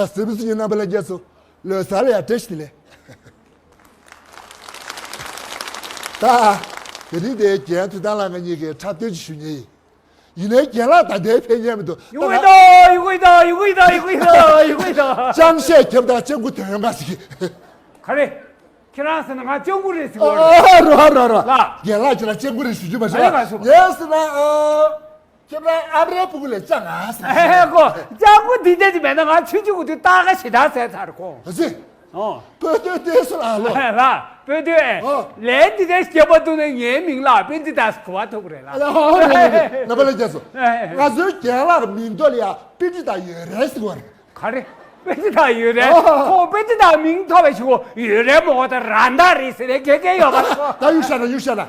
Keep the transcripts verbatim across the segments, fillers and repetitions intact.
གཟིགས་མོ་གཟིགས་མཁན་རྣམ་པ་ལྷན་རྒྱས་ཚོ། ལོ་གསར་ལ་ཡང་བཀྲ་ཤིས་བདེ་ལེགས། ད། དེ་རིང་དེ་རྒན་ཐུབ་བསྟན་ལགས་ང་གཉིས་ཀྱིས་འཁྲབ་སྟོན་ཅིག་ཞུ་མཁན་ཡིན། ཡིན་ནའི་རྒན་ལགས་ད་ལྟའི་ཕེབས་མཁན་མི་འདུག་ཡོང་གི་འདུག་ཡོང་གི་འདུག་ཡོང་གི་འདུག་ཡོང་གི་འདུག་ཡོང་གི་འདུག་ཅང་ཤེས་ཁྱབ་དང་ཅང་གུ་དོན་ཡོང་ག་ཟིག་ག་རེ། ཁྱེད་རང་ཟེར་ན་ང་ཅང་གུ་རེད་ཟེར་གི་ཡོད་རེད། ཨ་རོ་ཨ་རོ་ཨ་རོ། ལགས། རྒན་ལགས་ཁྱེད་རང་ཅང་གུ་རེད་ཞུ་རྒྱུ་མ་ཨ་ལས་མ་རེད་བ། སོང་། ངས་ཟེར་ན་ཨ། ཁྱེད་རང་ཨ་རའི་ཕྲུ་གུ་ལས་ཅང་ང་ཟེར། ཨེ་ཧེ་ཀོ། ཅང་གུ་འདི་འདྲ་ཅིག་མེད་ན་ང་ཆུང་ཆུང་གི་དུས་ཏག་ཀ་ཞེ་དྲག་ཟས་ཚར་གོ། ཨ་ཙི། ཨོ། སྤོས་ཐོན་ལྟས་སུ་ལ་ལོ། ལ། སྤོས་ཐོན། ཨོ། ལས་འདི་འདྲ་སྐྱེས་པ་འདུག་ན་ངའི་མིང་ལ་པན་ཙི་ཏཱས་གོ་བ་ཐོབ་རེད་ལ། ཨ་ལ་ཧོ་རེད་རེད་རེད། ང་པ་ལ་རྒྱ་སོ། ང་ཚོའི་རྒན་ལགས་མིང་ཐོག་ལ་ཡ་པན་ཙི་ཏཱ་ཡོད་རེད་ཟེར་བ་རེད། ག་རེ། པན་ཙི་ཏཱ་ཡོད་རེད། ཨོ། ཁོ་པན་ཙི་ཏཱ་མིང་ཐོག་པའི་ཞུ་གོ་ཡོད་རེད་མོ་ད་ར་མདའ་རེད་ཟེར་རེད་སྐད་ཆ་ཡོད་པ་ཁོ། ད་ཡུག་ཤ་ན་ཡུག་ཤ་ན།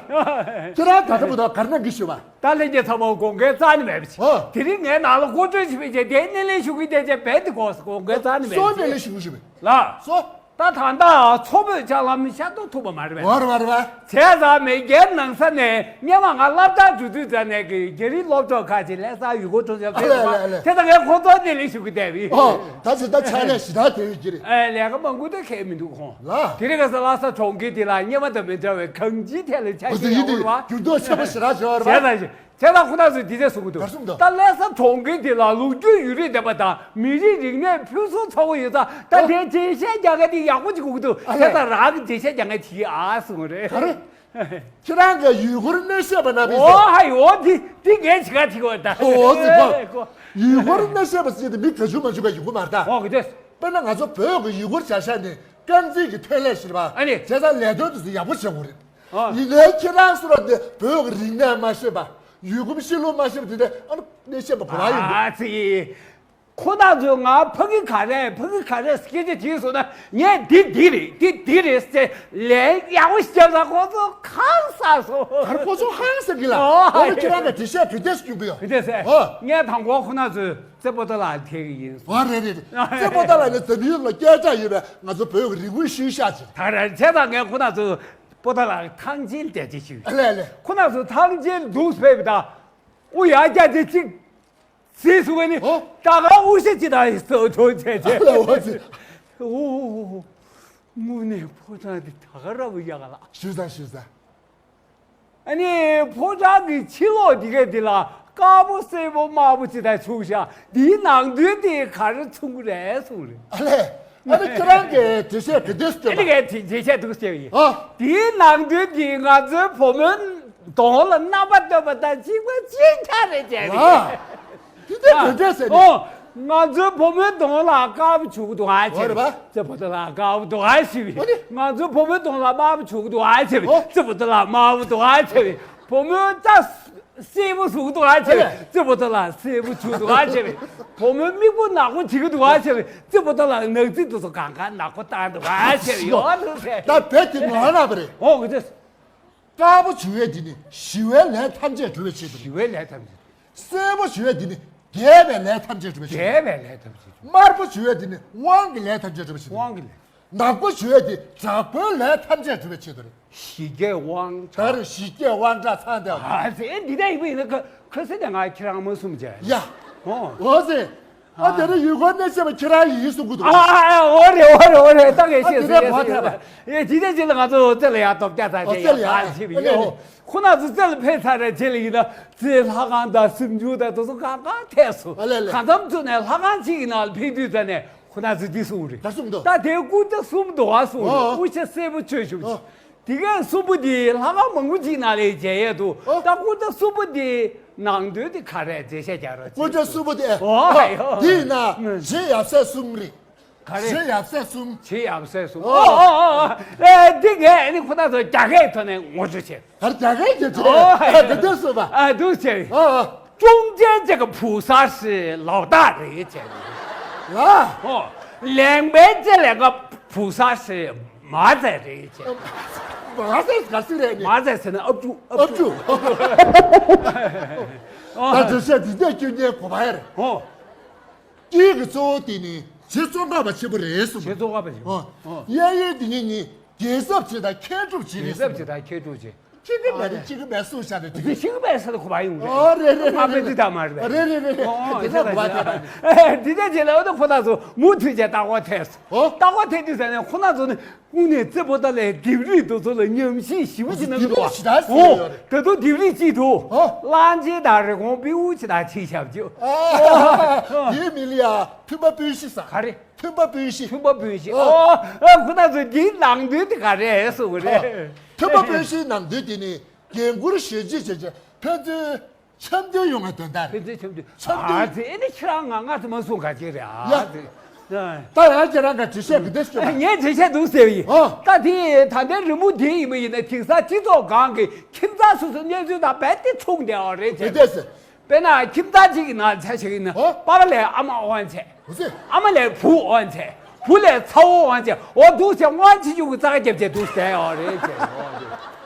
ཁྱེད་རང་ད་ལྟ་བུ་ད་གར་ན་གི་ཞུ་བ། ད་ལྷན་རྒྱས་ཚང་མ་དགོངས་འགལ་རྩ་ནས་མེད་པ་ཅིག་ཨོ། དེ་རིང་ངའི་ནང་ལ་སྐུ་མགྲོན་ཞིག་ཕེབས་རྗེས་དེའི་སྣེ་ལེན་ཞུ་གི་བསྡད་རྗེས་རྦད་དེ་དགོངས་སོ་དགོངས་འགལ་རྩ་ནས་མེད་པ་སོ་སྣེ་ཅིག་ལེན་ཞུ་གི་ཞུ་བས། ལགས། སོ། ད་ད་ལྟ་མཚོ་བོད་ལྕགས་ལམ་ཤར་ཏོག་ཐུག་པ་མ་རེད་པས། བར་བར་བར། བྱས་ཙང་མེས་རྒྱལ་ནང་ས་ནས་སྔོན་མ་ང་སློབ་གྲྭར་འགྲོ་དུས་ཙ་ནས་ཀྱི་རྒྱ་རིགས་སློབ་གྲོགས་ཁག་ཅིག་ལྷ་ས་ཡུལ་སྐོར་སྤྲོ་འཆམ་ཕེབས་ཡོད་པ། ཨ་ལས་ཨ་ལས། དེ་ད་ངས་ཁོང་ཚོར་སྣེ་ལེན་ཞུ་གི་བསྡད་པས། ཨོ། ད་ཚེ་ད་ཕྱག་ལས་ཞེ་དྲག་དེ་ཡོད་ཀྱི་རེད། ཨེ་ལས་ཀ་མང་པོ་ད་གལ་མི་འདུག་ཁོང་། ལ། དེ་རིང་ཁ་སང་ལྷ་ས་གྲོང་ཁྱེར་དེ་ལ་སྔོན་མ་དང་མི་འདྲ་བའི་གང་ཅིའི་ཐད་ལ་ཆ་ཨོ་ཤས་དེ་ཡོད་ཡིན་རེད་པ། དེ་འགྱུར་ལྡོག་ཆེན་པོ་ཞེ་དྲག་བྱུང་བ་རེད་པ། བྱས་ཙང་། བྱས་ཙང་ཁོ་ན་ཚོས་འདི་འདྲས་གསུང་གི་འདུག་ག་རེ་གསུང་འདུག་ད་ལྷ་ས་གྲོང་ཁྱེར་འདི་ལ་ལོ་རྒྱུས་ཡུན་རིང་ལྡན་པ་དང་མི་རིགས་རིག་གནས་ཕུན་སུམ་ཚོགས་པོ་ཡོད་ཙང་ད་ཨོ། དེ་འགྲེལ་བཤད་རྒྱག་མཁན་དེ་ཡག་པོ་ཅིག་དགོས་ཀྱི་འདུག་ཨ་བྱས་ཙང་རང་གི་འགྲེལ་བཤད་རྒྱག་མཁན་དེ་ཡིན་ཨ་གསུང་གི་རེད། ག་རེ། ཁྱེད་རང་གི་ཡུལ་སྐོར་སྣེ་ཤན་པ་ན་བི་ཨོ་ཧ་ཡོ་འདི་འདི་ངས་ཇི་ག་ཐིག་གོ་ད་ཨོ་ཟེར་གོ། ཡུལ་སྐོར་སྣེ་ཤན་པ་ཟེར་དེ་མི་ག་ཆུང་མ་ཆུང་ག་ཡོང་གི་མ་རེད་ད། ཨོ་གི་དེ། དཔེར་ན་ང་ཚོ་བོད་ཀྱི་ཡུལ་སྐོར་བྱ་ཤག་ནི་རྐང་འཛིན་གྱི་ཐོན་ལས་ཞིག་རེད་པ། ཨ་ནི། བྱས་ཙང་ལས་དོན་དེ་ཚོ་ཡག་པོ་བྱེད་དགོས་རེད། ཨ། ཡིན་ནའི་ཁྱེད་རང་སུ་ར་དེ་བོད་ཀྱི་རིག་གནས་མ་ཤེས་པ། ཡུལ་གོམས་གཤིས་ལུགས་མ་ཤེས་པ་དེ་འདྲ་ཨ་ནི་སྣེ་ཤན་པ་གོ་བ་ཡོང་གི། ཨ་ཙི། ཁོ་ན་ཚོས་ང་ཕ་གི་ག་རེ་ཕ་གི་ག་རེ་སྐད་ཆ་དྲིས་སོང་ན་ངས་འདི་འདི་རེད་འདི་འདི་རེད་ཟེར་ལན་ཡག་པོ་ཞིག་བརྒྱབ་ཙང་ཁོ་ཚོ་ཧང་སངས་སོང་། ག་རེ་ཁོ་ཚོ་ཧང་སངས་གི་ལ། ཨོ། ཨ་ནི་ཁྱེད་རང་ག་འགྲེལ་བཤད་དེ་འདྲས་སྐྱོན་གི་ཡོད། དེ་འདྲས་ཟེར། ཨོ། ངས་དང་པོ་ཁོ་ན་ཚོས་རྩེ་པོ་ཏ་ལ་ཐེག་གི་ཡིན། ཨོ་རེད་རེད་རེད། རྩེ་པོ་ཏ་ལ་ནི་འཛམ་བུ་གླིང་ལ་སྐད་གྲགས་ཡོད་པའི་ང་ཚོ་བོད་ཀྱི་རི་ཁུལ་ཤུལ་བཞག་ཅིག་ད་རེད་བྱས་ཙང་ངས་ཁོ་ན་ཚོས་པོ་ཏ་ལ་ཐང་ཆེན་བསྡད་ཅིག་ཞུས། ཨ་ལས་ཨ་ལས། ཁོ་ན་ཚོ་ཐང་ཆེན་འདུག་ཕེབས་ད། ཨུ་ཡ་རྒྱ་ཅིག་ཅིག་ཟེར་སོང་བས་ནི། ཨོ། ད་ག་དབུ་ཞྭ་ཅི་དང་སོ་གྲོང་བྱས་བྱས། ཨོ་ཟེར། ཨོ། དངོས་གནས་ཕོ་བྲང་འདི་ད་ག་ར་བུ་ཡག་ལ། ཞུ་ས་ཞུ་ས། ཨ་ནི་ཕོ་བྲང་གི་ཕྱི་ལོགས་འདི་ག་འདི་ལ་དཀར་པོ་སེར་པོ་དམར་པོ་ཅི་དང་ཚུགས་ཤག་འདིའི་ནང་དོན་དེ་ག་རེ་མཚོན་གི་རེད་གསུངས་རེད། ཨ་ལས། ཨ་ནི་ཁྱེད་རང་གིས་འགྲེལ་བཤད་ག་འདྲས་སྐྱོན་པ། ཨ་ནི་ངས་འགྲེལ་བཤད་འདུག་སེ་བྱས་པ་ཡིན། ཨོ། དེའི་ནང་དོན་གྱིས་ང་ཚོའི་བུ་མོའི་གདོང་ལ་རྣམ་པ་སྟོན་པ་དང་གཅིག་པ་གཅིག་རྐྱང་རེད་བྱས་པ་ཡིན། ཨ། དེ་འདྲ་ག་འདྲས་ཟེར་ནས། ཨོ། ང་ཚོའི་བུ་མོའི་གདོང་ལ་དཀར་པོ་བྱུག་གི་འདུག་ཨ་བྱས་པ་ཡིན། ཨོ་རེད་པ། རྩེ་པོ་ཏ་ལ་དཀར་པོ་འདུག་ཨ་བྱས་པ་ཡིན། ཨོ་ནི། ང་ཚོའི་བུ་མོའི་གདོང་ལ་དམར་པོ་བྱུག་གི་འདུག་ཨ་བྱས་པ་ཡིན། ཨོ། རྩེ་པོ་ཏ་ལ་དམར་པོ་འདུག་ཨ་བྱས་པ་ཡིན། བུ་མོའི་ད། སེར་པོ་བྱུག་འདུག་ཨ་བྱས་པས་རྩེ་པོ་ཏ་ལ་སེར་པོ་བྱུག་འདུག་ཨ་བྱས་པས། བུ་མོའི་མིག་པོ་ནག་པོ་བྱེད་ཀྱི་འདུག་ཨ་བྱས་པས་རྩེ་པོ་ཏ་ལ་ནག་རྩི་དེ་ཚོ་གང་ག་ནག་པོ་བཏང་འདུག་ཨ་བྱས་པས་ཡོད་འདུག་ཟེར། ད་བོད་དེ་ནོར་ན་པ་རེད། འོ་གི་ཚེ། དཀར་པོ་བྱུག་ཡས་དེ་ནི་ཞི་བའི་ལས་ཐམས་ཅད་སྒྲུབ་པའི་ཆེད་དུ་རེད། ཞི་བའི་ལས་ཐམས་ཅད། སེར་པོ་བྱུག་ཡས་དེ་ནི་རྒྱས་པའི་ལས་ཐམས་ཅད་སྒྲུབ་པའི་ཆེད་དུ། རྒྱས་པའི་ལས་ཐམས་ཅད་སྒྲུབ་པའི་ཆེད་དུ། དམར་པོ་བྱུག་ཡས་དེ་ནི་དབང་གི་ལས་ཐམས་ཅད་སྒྲུབ་པའི་ཆེད་དུ། དབང་གི་ལས། ནག་པོ་བྱུག་ཡས་དེ་དྲག་པོའི་ལས་ཐམས་ཅད་སྒྲུབ་པའི་ཆེད་དུ་རེད། ཞི་རྒྱས་དབང་དྲག་ད་རུང་ཞི་རྒྱས་དབང་དྲག་ཚང་བསྡད་པ། ཨ་ཙི་འདི་འདྲ་ཡིན་པ་ཡིན་ན་ཁ་ཁ་སེ་ནས་ང་ཁྱེད་རང་མ་གསུམ་བྱས། ཡ། ཨོ། འོ་ཟེ། ཨ་དེ་རིང་ཡུལ་སྐོར་སྣེ་ཤན་པ་ཁྱེད་རང་ཡིན་གསུང་གི་འདུག་ཨ་ཨ་ཨ་འོ་རེད་འོ་རེད་འོ་རེད་ད་ངས་ཤེས་ཨ་དེ་ཟེར་འདྲ་ཡས་གོ་ཟེར་ཐལ་ཡོད་པ། ཨེ་ཇི་ལྟར་ཇི་ལ་ང་ཚོ་རྩེ་ལ་ཡར་རྡོ་བརྒྱ་ཙམ་ཨོ་བྱས་རྩེ་ལ་ཡར་ཡར་གང་བྱེད་པ་ཨ་ཡིན་ནས་ཨོ། ཁོ་ན་ཚོ་རྩེ་ལ་ཕེབས་ཚར་རེད་རྗེས་ལ་ཡིན་ན་རྩེའི་ལྷ་ཁང་དང་གཟིམ་ཆུང་དང་དེ་ཚོ་གང་གང་ཐེགས་སོང་། ཨ་ལེ་ལེ། གང་འཚམ་ཚུགས་ནས་ལྷ་ཁང་གཅིག་གི་ནང་ལ་ཕེབས་དུས་ཙ་ནས་ཁོ་ན་ཚོས་འདི་གསུངས་རེད། ད་གསུངས་འདུག་ད་དེའི་སྐུ་ཚ་གསུམ་འདུག་ཨ་གསུངས་རེད། ཨོ། དབུ་ཞྭ་སེར་པོ་ཆོས་ཞུགས་ཨོ། དེ་གའི་གསུམ་པོ་དེ་ལྷ་ཁང་མང་པོ་གཅིག་ནང་ལ་མཇལ་ཡས་འདུག་ཨོ། ད་སྐུ་ཚ་གསུམ་པོ་དེ་ནང་དོན་དེ་ག་རེ་འགྲེལ་བཤད་རྒྱག་རོགས་སྐུ་ཚ་གསུམ་པོ་དེ་ཨོ་ཨོ་ཧ་ཡོ། དེ་ཡིན་ན་ཨུ། རྗེ་ཡབ་སྲས་གསུམ་རེད། ག་རེ། རྗེ་ཡབ་སྲས་གསུམ། རྗེ་ཡབ་སྲས་གསུམ། ཨོ། ཨོ་ཨོ་ཨོ། ཨེ་འདི་ངས་ཨ་ནི་ཁོ་ན་ཚོ་རྒྱ་སྐད་ཐོག་ནས་ངོ་སྤྲོད་བྱས། ད་རྒྱ་སྐད་ཀྱི་ཚེ་ཨོ་ཧ་ཡོ། ཨ་འདི་འདྲ་སོང་བ། ཨ་འདུག་བྱས། ཨོ་ཨོ། 中间这个菩萨是老大人 བྱས། ལ། ཨོ། 两边这两个菩萨是马仔人 བྱས། མ་ཟེར་ག་ཟེར་རེད་ནི། མ་ཟེར་ཟེར་ན་ཨབ་ཅུ་ཨབ་ཅུ། ཨོ། ད་འདི་ཚོ་འདི་འདྲ་སྐྱོན་ཅན་གོ་བ་ཡ་རེད། ཨོ། སྐྱེས་ཀྱི་གཙོ་བོ་དེ་ནི་རྗེ་ཙོང་ཁ་པ་ཆེན་པོ་རེད་གསུངས། རྗེ་ཙོང་ཁ་པ་ཆེན་པོ། ཨོ། ཨོ། གཡས་གཡོན་དེ་གཉིས་ནི་རྒྱལ་ཚབ་རྗེ་དང་མཁས་གྲུབ་རྗེ་རེད་གསུངས། རྒྱལ་ཚབ་རྗེ་དང་མཁས་གྲུབ་རྗེ། ཅི་གི་མེད་རེད། ཅི་གི་མེད་གསུངས་བཞག་རེད། ཅི་གི་མེད་ས་ལ་ཁོ་པ་ཡོང་རེད། ཨོ་རེད་རེད། ང་རེད་པེ་ཏི་ད་མ་རེད། རེད་རེད་རེད། ཨོ་དེ་ཚོ་གོ་བ་དེ་རེད། དེ་འདྲ་བྱས་ལ་ཨོ་ད་ཁོ་ཐག་ཚོ་མུ་མཐུད་བྱས་ལྟ་བ་ཐེབས། ཨོ། ལྟ་བ་ཐེབས་དུས་ཟེར་ནས་ཁོ་ན་ཚོ་ནི་དངོས་གནས་རྩེ་པོ་ཏ་ལའི་ལྡེབས་རིས་དེ་ཚོ་ལ་ཉམས་ཞིབ་ཞིབ་པོ་བྱེད་ན་འདུག་བ། ལྡེབས་རིས་ཞེ་དྲག་ཟེར་ཡོད་རེད། ཨོ་ད་དུང་ལྡེབས་རིས་གཅིག་འདུག་ཨོ། གླང་ཆེན་དང་རི་བོང་སྤྲེའུ་ཆེ་དང་ཆེ་ཞབས་ཀྱུ། ཨ་དེའི་མིང་ལ་ཡ་མཐུན་པ་སྤུན་བཞི་ཟེར། ག་རེ། མཐུན་པ་སྤུན་བཞི། མཐུན་པ་སྤུན་བཞི། ཨོ། ཨོ་ཨ་ཁོ་ན་ཚོ་འདིའི་ནང་དོན་དེ་ག་རེ་གསུངས་རེད། མཐུན་པ་སྤུན་བཞིའི་ནང་དོན་དེ་ནི་རྒན་བཀུར་ཞབས་ཕྱི་བྱེད་ཆེད་ཕན་ཚུན་འཆམ་མཐུན་ཡོང་བའི་དོན་དག་རེད། ཕན་ཚུན་འཆམ་མཐུན། འཆམ་མཐུན། ཨ་ཙི་ཨེ་ནི་ཁྱེད་རང་ང་ང་ཚོ་མ་གསུང་ག་ཅིག་རེད་ཨ་ཡ། ཙི། ད་ཡང་ཁྱེད་རང་ག་འགྲེལ་བཤད་ག་འདྲས་ཞུ་བ། ངས་འགྲེལ་བཤད་འདུག་ཟེར་བ་ཡིན། ཨ། ད་དེ་ད་ལྟའི་རི་མོ་དེ་ཡིན་པ་ཡིན་ན་དེང་སང་སྤྱི་ཚོགས་སྒང་གི་ཁྱིམ་ཚང་སོ་སོའི་གནས་ཚུལ་དང་རྦད་དེ་མཚུངས་བསྡད་པ་རེད་ཅེས། དེ་འདྲས་ཟེར། དཔེར་ན་ཁྱིམ་ཚང་གཅིག་གི་ནང་ཆ་བཞག་ཡིན་ན། ཨོ། པ་ཕ་ལས་ཨ་མ་དབང་ཆེ། འོ་ཙི། ཨ་མ་ལས་བུ་དབང་ཆེ། བུ་ལས་ཚ་བོ་དབང་ཆེ། འོ་འདུག་ཟེར་དབང་ཆེ་ཆུང་གི་རྩ་ཁ་རྒྱབ་བྱས་འདུག་ཟེར་ཡོད་རེད་ཅེས།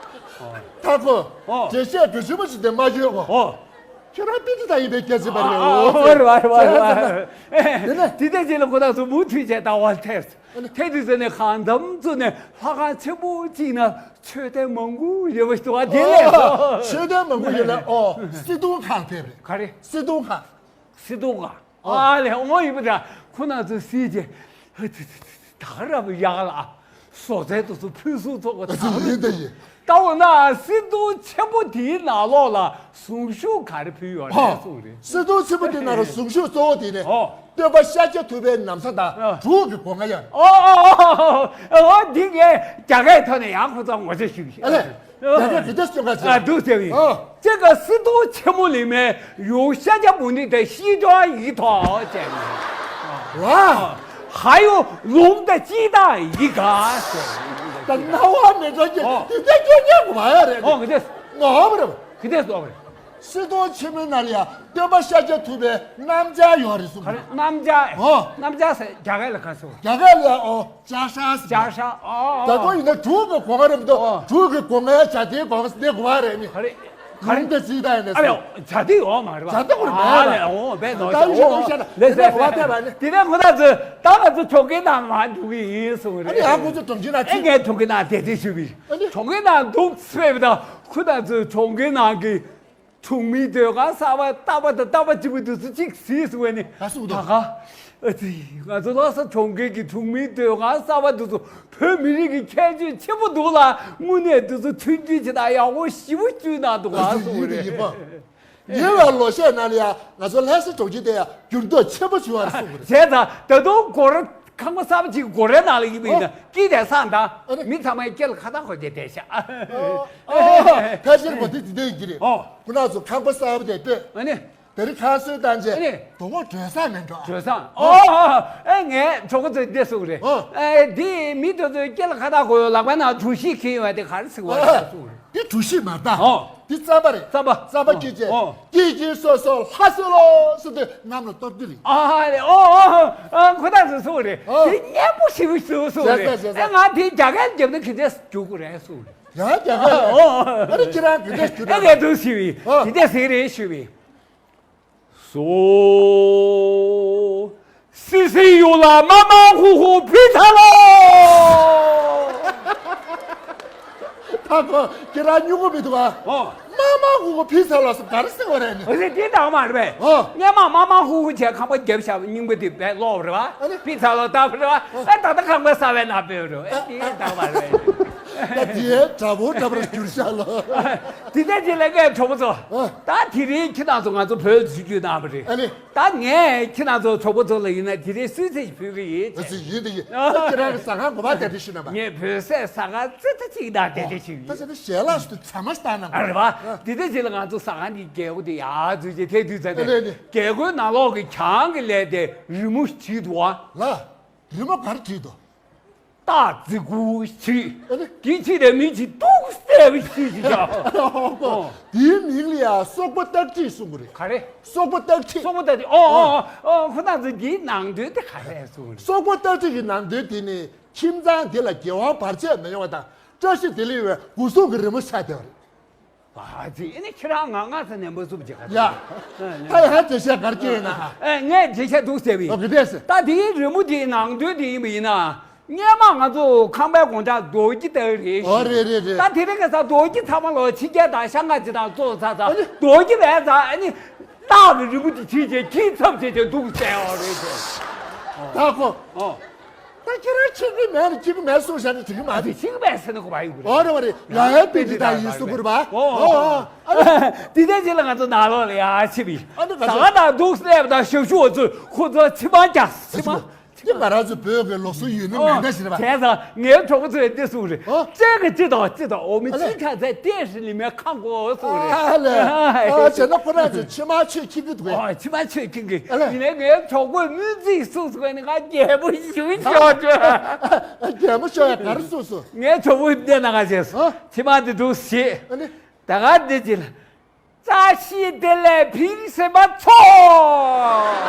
ད་ཁོ། ཨོ། དེ་བཤད་དུ་ཞུ་མ་ཞིག་དེ་མ་བརྗོད་གོ། ཨོ། ཁྱོད་རང་པི་ཏི་ད་ཡིན་པའི་སྐད་ཆ་པ་རེད། ཨོ་ཨོ་རེད་བ་རེད་བ་རེད་བ། དེ་ནས་དེ་དེ་རྗེས་ལ་ཁོ་ཐག་ཚོ་མུ་མཐུད་བྱས་ད་བར་ཐེབས། ཐེབས་དུས་ཟེར་ནས་གང་འཚམ་ཚོ་ནས་ལྷ་ཁང་ཆེན་པོ་གཅིག་ན་མཆོད་རྟེན་མང་པོ་ཡོད་པ་ཞིག་འདུག་བ། དེ་ལས། ཨོ། མཆོད་རྟེན་མང་པོ་ཡོད་ལ། ཨོ། སྲིད་སྐྱོང་ཁང་ཕེབས་རེད། ག་རེ། སྲིད་སྐྱོང་ཁང་། སྲིད་སྐྱོང་ཁང་། ཨ་ལས་འོ་ཡིན་པ་འདྲ། ཁོ་ན་ཚོ་སྲིད་ཀྱི་ད་ག་ར་བ་ཡག་ལ་བཟོ་རྩལ་དུ་སུ་ཕུན་སུམ་ཚོགས་པ་ད་ཡིན་ད་ཡིན། ད་འོ་ན་སྲིད་སྐྱོང་ཆེན་པོ་དེའི་ནང་ལོགས་ལ་གཟུངས་གཞུག་ག་རེ་ཕུལ་ཡོད་རེད་གསུངས་རེད། སྲིད་སྐྱོང་ཆེན་པོ་དེའི་ནང་ལ་གཟུངས་གཞུག་གཙོ་བོ་དེ་ནི། ཨོ། སྟོན་པ་ཤཱཀྱ་ཐུབ་པའི་ན་བཟའ་དང་ཨ། འབྲུག་གི་སྒོ་ང་ཡང་། ཨོ་ཨོ་ཨོ་ཨོ་འདི་ངས་རྒྱ་སྐད་ཐོག་ནས་ཡང་ཁོ་ཚོ་ངོ་ཤེས་ཞུ་གི། ཨ་ལས། ད་ལྟ་དེ་འདྲ་སྐྱོན་ག་ཚོད། ཨ་འདུག་ཟེར་བའི། ཨ། ཅེ་ཀ་སྲིད་སྐྱོང་ཆེན་མོ་ལི་མའི་ཡོ་ཤཱཀྱ་མུ་ནི་དེ་ཤི་ཀྲང་ཡི་ཐོག་ཅེས། ཝ། ཧ་ཡོ་ལུང་དང་ཅི་དང་ཡི་ག་ཟེར། ད་རྣ་བ་མི་འགྲོ་གི། ཨོ། དེ་འདྲ་སྐྱོན་ཉན་དགོས་མ་ཡོད་རེད། ཨོ་གི་དེ། ངོ་མ་རེད། གི་དེ་སོགས་རེད། སྲིད་སྐྱོང་ཆེན་མོའི་ནང་ལ་ཡང་སྟོན་པ་ཤཱཀྱ་ཐུབ་པའི་རྣམ་བྱང་ཡོད་རེད་གསུངས། ག་རེ་རྣམ་བྱང་། ཨོ། རྣམ་བྱང་ཟེར་རྒྱ་སྐད་ལ་ག་ཟེར། རྒྱ་སྐད་ལ་ཡང་ཨོ་ཅ་ཤ་ཟེར། ཅ་ཤ། ཨོ། ད་ཁོ་ཡིན་ན་འབྲུག་གི་སྒོ་ང་རེད་མི་འདུག་ཨོ། འབྲུག་གི་སྒོ་ང་ཡང་བྱ་དེའི་སྒོ་ང་ཟེར་དེ་གོ་བ་རེད་ནི། ག་རེ། ག་རེ། ལུང་དེ་ཅི་ད་ཡིན་ན་ཨ་ལེ། ཟེར། བྱ་དེ་ཡོད་མ་རེད་པ། བྱ་དེ་ཁོ་རེད་མ་ཨ་ལེ། རེད། ཨོ་བས་ད་ནོར་ཡིན་ཤོག་ཤོག་ཤོག་ལེ་ཟེར་ཟེར། དེ་ནས་ཁོ་ད་ཚོ་ད་ང་ཚོ་ཆོ་གའི་ནང་མ་འགྲོ་གི་ཡིན་གསུངས་རེད། ཨ་ལེ། ཡང་ཁོ་ཚོ་གྲོང་ཁྱེར་ནང་ཨེ་ཕྱིན། ངས་གྲོང་ཁྱེར་ནང་དེ་དེ་ཞུས་པ་ཡིན། ཨ་ལེ། གྲོང་ཁྱེར་ནང་འདུག་ཟེར་བ་དང་ཁོ་ད་ཚོ་གྲོང་ཁྱེར་ནང་གི་གྲོང་མིའི་སྡོད་ཁང་གསར་པ་ལྟ་བ་དང་ལྟ་བ་གཅིག་པ་དུས་སུ་གཅིག་གཟིགས་སུ་བས་ནི། ད་ག་ཟེར་གི་འདུག་ད་ག་ཨ་ཙི། ང་ཚོ་ལྷ་ས་གྲོང་ཁྱེར་གྱི་གྲོང་མིའི་སྡོད་ཁང་གསར་པ་དུས་སུ་བོད་མི་རིགས་ཀྱི་ཁྱད་ཆོས་ཆེན་པོ་འདུག་ལ། དངོས་གནས་དུས་སུ་མཐུན་སྒྲིལ་བྱེད་སྟངས་ཡག་པོ་ཞེ་པོ་བསྐྲུན་གནང་འདུག་ཨ་ཙི། ག་ཟེར་གི་ཡིན་རེད། ཡིན་པ། ཉེ་བའི་ལོ་ཤས་ནང་ལ་ཡང་ང་ཚོ་ལྷ་ས་གྲོང་ཁྱེར་དེ་ཡང་འགྱུར་ལྡོག་ཆེན་པོ་བྱུང་བ་རེད་གསུངས་པ་རེད། བྱས་ཙང་ད་དུང་སྒོ་ར་ཁང་པ་གསར་པ་ཅིག་སྒོ་རའི་ནང་ལ་ཡིན་པ་ཡིན་ན། ཨོ། སྐྱིད་དེ་སང་དང་། ཨ་ནི། མི་ཚང་མའི་སྐེ་ལ་ཁ་བཏགས་གོན་བྱས་བསྡད་ཤག་ཨོ་ཨོ། ཕལ་ཆེར་གོ་དེ་དེ་འདྲ་ཡིན་གྱི་རེད། ཨོ། ཁོ་རང་ཚོ་ཁང་པ་གསར་པ་དེ་སྤོས། ཨ་ནི། དེ་རིང་ཁ་གསོས་བཏང་རྗེས། ཨ་ནི། དོ་དགོང་གྲོལ་ས་མེད་འགྲོ་ཨ། གྲོལ་ས། ཨོ་ཨོ་ཨོ། ཨེ་ངས་གྲོགས་པོ་ཚོས་འདི་གསུངས་རེད། ཨོ། ཨེ་འདི་མི་དེ་ཚོའི་སྐེ་ལ་ཁ་བཏགས་གོན་ཡོད། ལག་པའི་ནང་གྲུ་བཞི་འཁྱེར་ཡོད་པ་དེ་ག་རེ་ཟེར་བ་རེད་གསུངས་རེད། འདི་གྲུ་བཞི་མ་རེད་ད། ཨོ། འདི་རྩམ་པ་རེད། རྩམ་པ། རྩམ་པ་སྐྱེས་རྗེས། ཨོ། སྐྱིད་སྐྱིད་སོ་སོ་ལྷ་གསོལ་ལོ་གསུངས་དུས་གནམ་ལ་གཏོར་རྒྱུ་རེད། ཨ་ལེ། ཨོ་ཨོ་ཨོ། ཁོ་ཐག་ཚོས་གསུངས་རེད། ཨོ། འདི་སྙན་པོ་ཞེ་པོ་ཞིག་གསུངས་རེད། བྱས་ཙང་བྱས་ཙང་། ཨེ་ང་འདི་རྒྱ་སྐད་བརྒྱབ་ན་ག་འདྲས་རྒྱུག་གི་རེད་གསུངས་རེད། ཡང་རྒྱ་སྐད་རེད། ཨོ་ཨོ། ཨ་ནི་ཁྱེད་རང་ག་འདྲས་ཞུ་ཨེ་ངས་འདུག་ཞུས་པས། ཨོ། དེ་འདྲས་ཟེར་རེད་ཞུས་པས། སོ། སི་སི་ཡུ་ལ་མ་མ་ཧུ་ཧུ་ཕི་ཚ་ལོ། ད་ཁོ་ཁྱེད་རང་སྨྱུ་གུ་མི་འདུག་ཨ། ཨོ། མ་མ་ཧུ་ཧུ་ཕི་ཚ་ལོ་སུ་ག་རེ་ཟེར་བ་རེད་ནི། འོ་ཟེར་དེ་འདྲ་མ་རེད་པས། ཨོ། སྔས་མ་མ་མ་ཧུ་ཧུ་བྱས་ཁང་པ་བརྒྱབ་བཞག་པ་རྙིང་པ་དེ་བས་ལོག་རེད་བ། ཨ་ནི། ཕི་ཚ་ལོ་ད་བ་རེད་བ། ཨོ། ཨ་ད་ལྟ་ཁང་པ་གསར་པའི་ནང་སྤོས་རེད། ཨེ་དེ་འདྲ་མ་རེད་པས། ད་དེ་དྲ་བོ་འདྲ་པོར་གྱུར་ཤག་ལོ། དེ་འདྲ་ཅིག་ལ་ངས་གྲོགས་པོ་ཚོ། ཨ། ད་དེ་རིང་ཁྱེད་རང་ཚོ་ང་ཚོ་བོད་ལ་འཛུལ་རྒྱུ་གནང་བ་རེད། ཨ་ནི། ད་ངས་ཁྱེད་རང་ཚོ་གྲོགས་པོ་ཚོ་ལ་ཡིན་ན་དེ་རིང་གསོལ་ཚིགས་ཕུལ་གི་ཡིན། ཨ་ཙི་ཡིན་དེ་ཡིན། ཨ་ཁྱེད་རང་གི་ཟ་ཁང་གོ་བ་དེ་འདྲ་ཞིག་ན་པ། ངས་བོད་ཟས་ཟ་ཁང་ཙི་ཙི་ཅིག་དང་དེ་འདྲ་ཞིག་ཡིན། ད་ཟེར་ན་ཞལ་ལག་ཞིག་ཏུ་ཚ་མ་ཞིག་བཏང་ན། ཨ་རེད་བ། དེ་འདྲ་ཅིག་ལ་ང་ཚོ་ཟ་ཁང་གི་རྒྱལ་སྒོ་དེ་ཡར་འཛུལ་རྗེས་ཐལ་དུས་ཙམ་ཨ་ནི་ནས་ནི། རྒྱལ་སྒོའི་ནང་ལོགས་ཀྱི་གྱང་གི་ལས་དེ་རི་མོ་བྲིས་འདུག་བ། ལ། རི་མོ་ག་རེ་བྲིས་འདུག་རྟགས་རྫི་གུ་ཞིག་ཨ་ནི། དེ་ཕྱི་ལ་མི་གཅིག་ཏོག་ཙམ་ཞིག་བཞག་ཨོ། དེའི་མིང་ལ་ཡང་སོག་པོ་སྟག་ཁྲིད་གསུང་གི་རེད། ག་རེ། སོག་པོ་སྟག་ཁྲིད། སོག་པོ་སྟག་ཁྲིད། ཨོ་ཨོ་ཨོ། ཁོ་ན་ཚོ་འདིའི་ནང་དོན་དེ་ག་རེ་གསུང་གི་རེད། སོག་པོ་སྟག་ཁྲིད་ཀྱི་ནང་དོན་དེ་ནི་ཁྱིམ་ཚང་དེ་ལ་འགལ་བ་བར་ཆད་མི་ཡོང་བ་དང་བཀྲ་ཤིས་བདེ་ལེགས་ཡོང་བའི་སྒོ་སྲུང་གི་རི་མོ་ཆགས་བསྡད་པ་རེད། ཨ་ཙི། ཨེ་ནི་ཁྱེད་རང་ང་ང་ཚོ་ནན་པོ་བཙུགས་བྱེད་ག་ཡ། ད་ཡང་དེ་བཤད་གར་སྐྱེས་ན། ཨེ་ངས་དེ་བཤད་འདུག་ཟེར་བས། ཨོ་གི་དེ་ཟེར། ད་དེའི་རི་མོ་དེའི་ནང་དོན་དེ་ཡིན་པ་ཡིན་ན། སྔོན་མ་ང་ཚོ་ཁང་པའི་སྒོ་ལྕགས་རྡོ་སྐྱི་ལྟ་བུ་རེད། ཨོ་རེད་རེད་རེད། ད་དེ་རིང་ཁ་སང་རྡོ་སྐྱི་ཚང་མ་ལོ་ཕྱི་རྒྱལ་དང་ཤང་ཀ་ཅི་དང་བཙོང་ཚར་ཚར། ཨ་ནི་རྡོ་སྐྱི་མེད་ཙང་ཨ་ནི་སྟག་གི་རི་མོ་དེ་ཁྱེར་བྱས་ཁྱི་ཚབ་བྱས་བྱས་འདུག་ཟེར་བ་རེད་ཟེར། ད་ཁོ། ཨོ། ད་ཁྱེད་རང་ཁྱི་གི་མེད་ན་ཁྱི་གི་མེད་གསུངས་བཞག་ན་འགྲིག་གི་མ་ཨ་རེད། དེ་ཁྱི་གི་མེད་ཟེར་ན་གོ་བ་ཡོད་གི་རེད། ཨོ་རེད་བ་རེད། ཡ་ཡ་པེ་ཏི་ད་ཡིན་གསུང་གི་རེད་བ། ཨོ་ཨོ། ཨ་ནི་དེ་དེ་རྗེས་ལ་ང་ཚོ་ནང་ལོགས་ལ་ཡར་ཕྱིན་པ་ཡིན། ཨ་ནི་ང་ཟ་ཚོ་ཁང་དང་འདུག་སླེབས་དང་ཞབས་ཞུ་བ་ཚོས་ཁོ་ཚོ་མཆིལ་མ་རྒྱག་མཆིལ་མ། དེ་ང་རང་ཚོ་བོད་ཀྱི་ལུགས་སྲོལ་ཡོད་ནི་མིན་འདྲ་ཞིག་རེད་པ། བྱས་ཙང་ངའི་གྲོགས་པོ་ཚོས་འདི་གསུངས་རེད། ཨོ། ཅེ་གི་ཅི་དང་ཅི་དང་འོ་མི་ཨ་ལེ། ཅི་ཁ་ཚད་ཏེ་ཧྲི་ལི་མའི་ཁ་མགོ་གསུངས་རེད། ཨ་ལེ། ཨ་བྱས་ན་ཁོ་རང་ཚོ་མཆིལ་མ་ཆུ་ཁྱི་གི་འདུག་གས། ཨོ་མཆིལ་མ་ཆུ་ཁྱི་གི། ཨ་ལེ། ཡིན་ནའི་ངའི་གྲོགས་པོས་སྨོན་ཚིག་གསུངས་སོང་ནི་ང་རྒྱལ་པོ་ཞུ་ཤོག་ཅེ། རྒྱལ་པོ་ཤོག་ཡ་ག་རེ་གསུངས་སོང་། ངའི་གྲོགས་པོས་འདི་ན་ང་བྱས་སོང་། ཨོ། མཆིལ་མ་འདི་འདུག་ཞེས། ཨ་ལེ། ད་ག་འདི་ཅི་ལ། བཀྲ་ཤིས་བདེ་ལེགས་ཕིང་ཞེ་མ་ཚོ།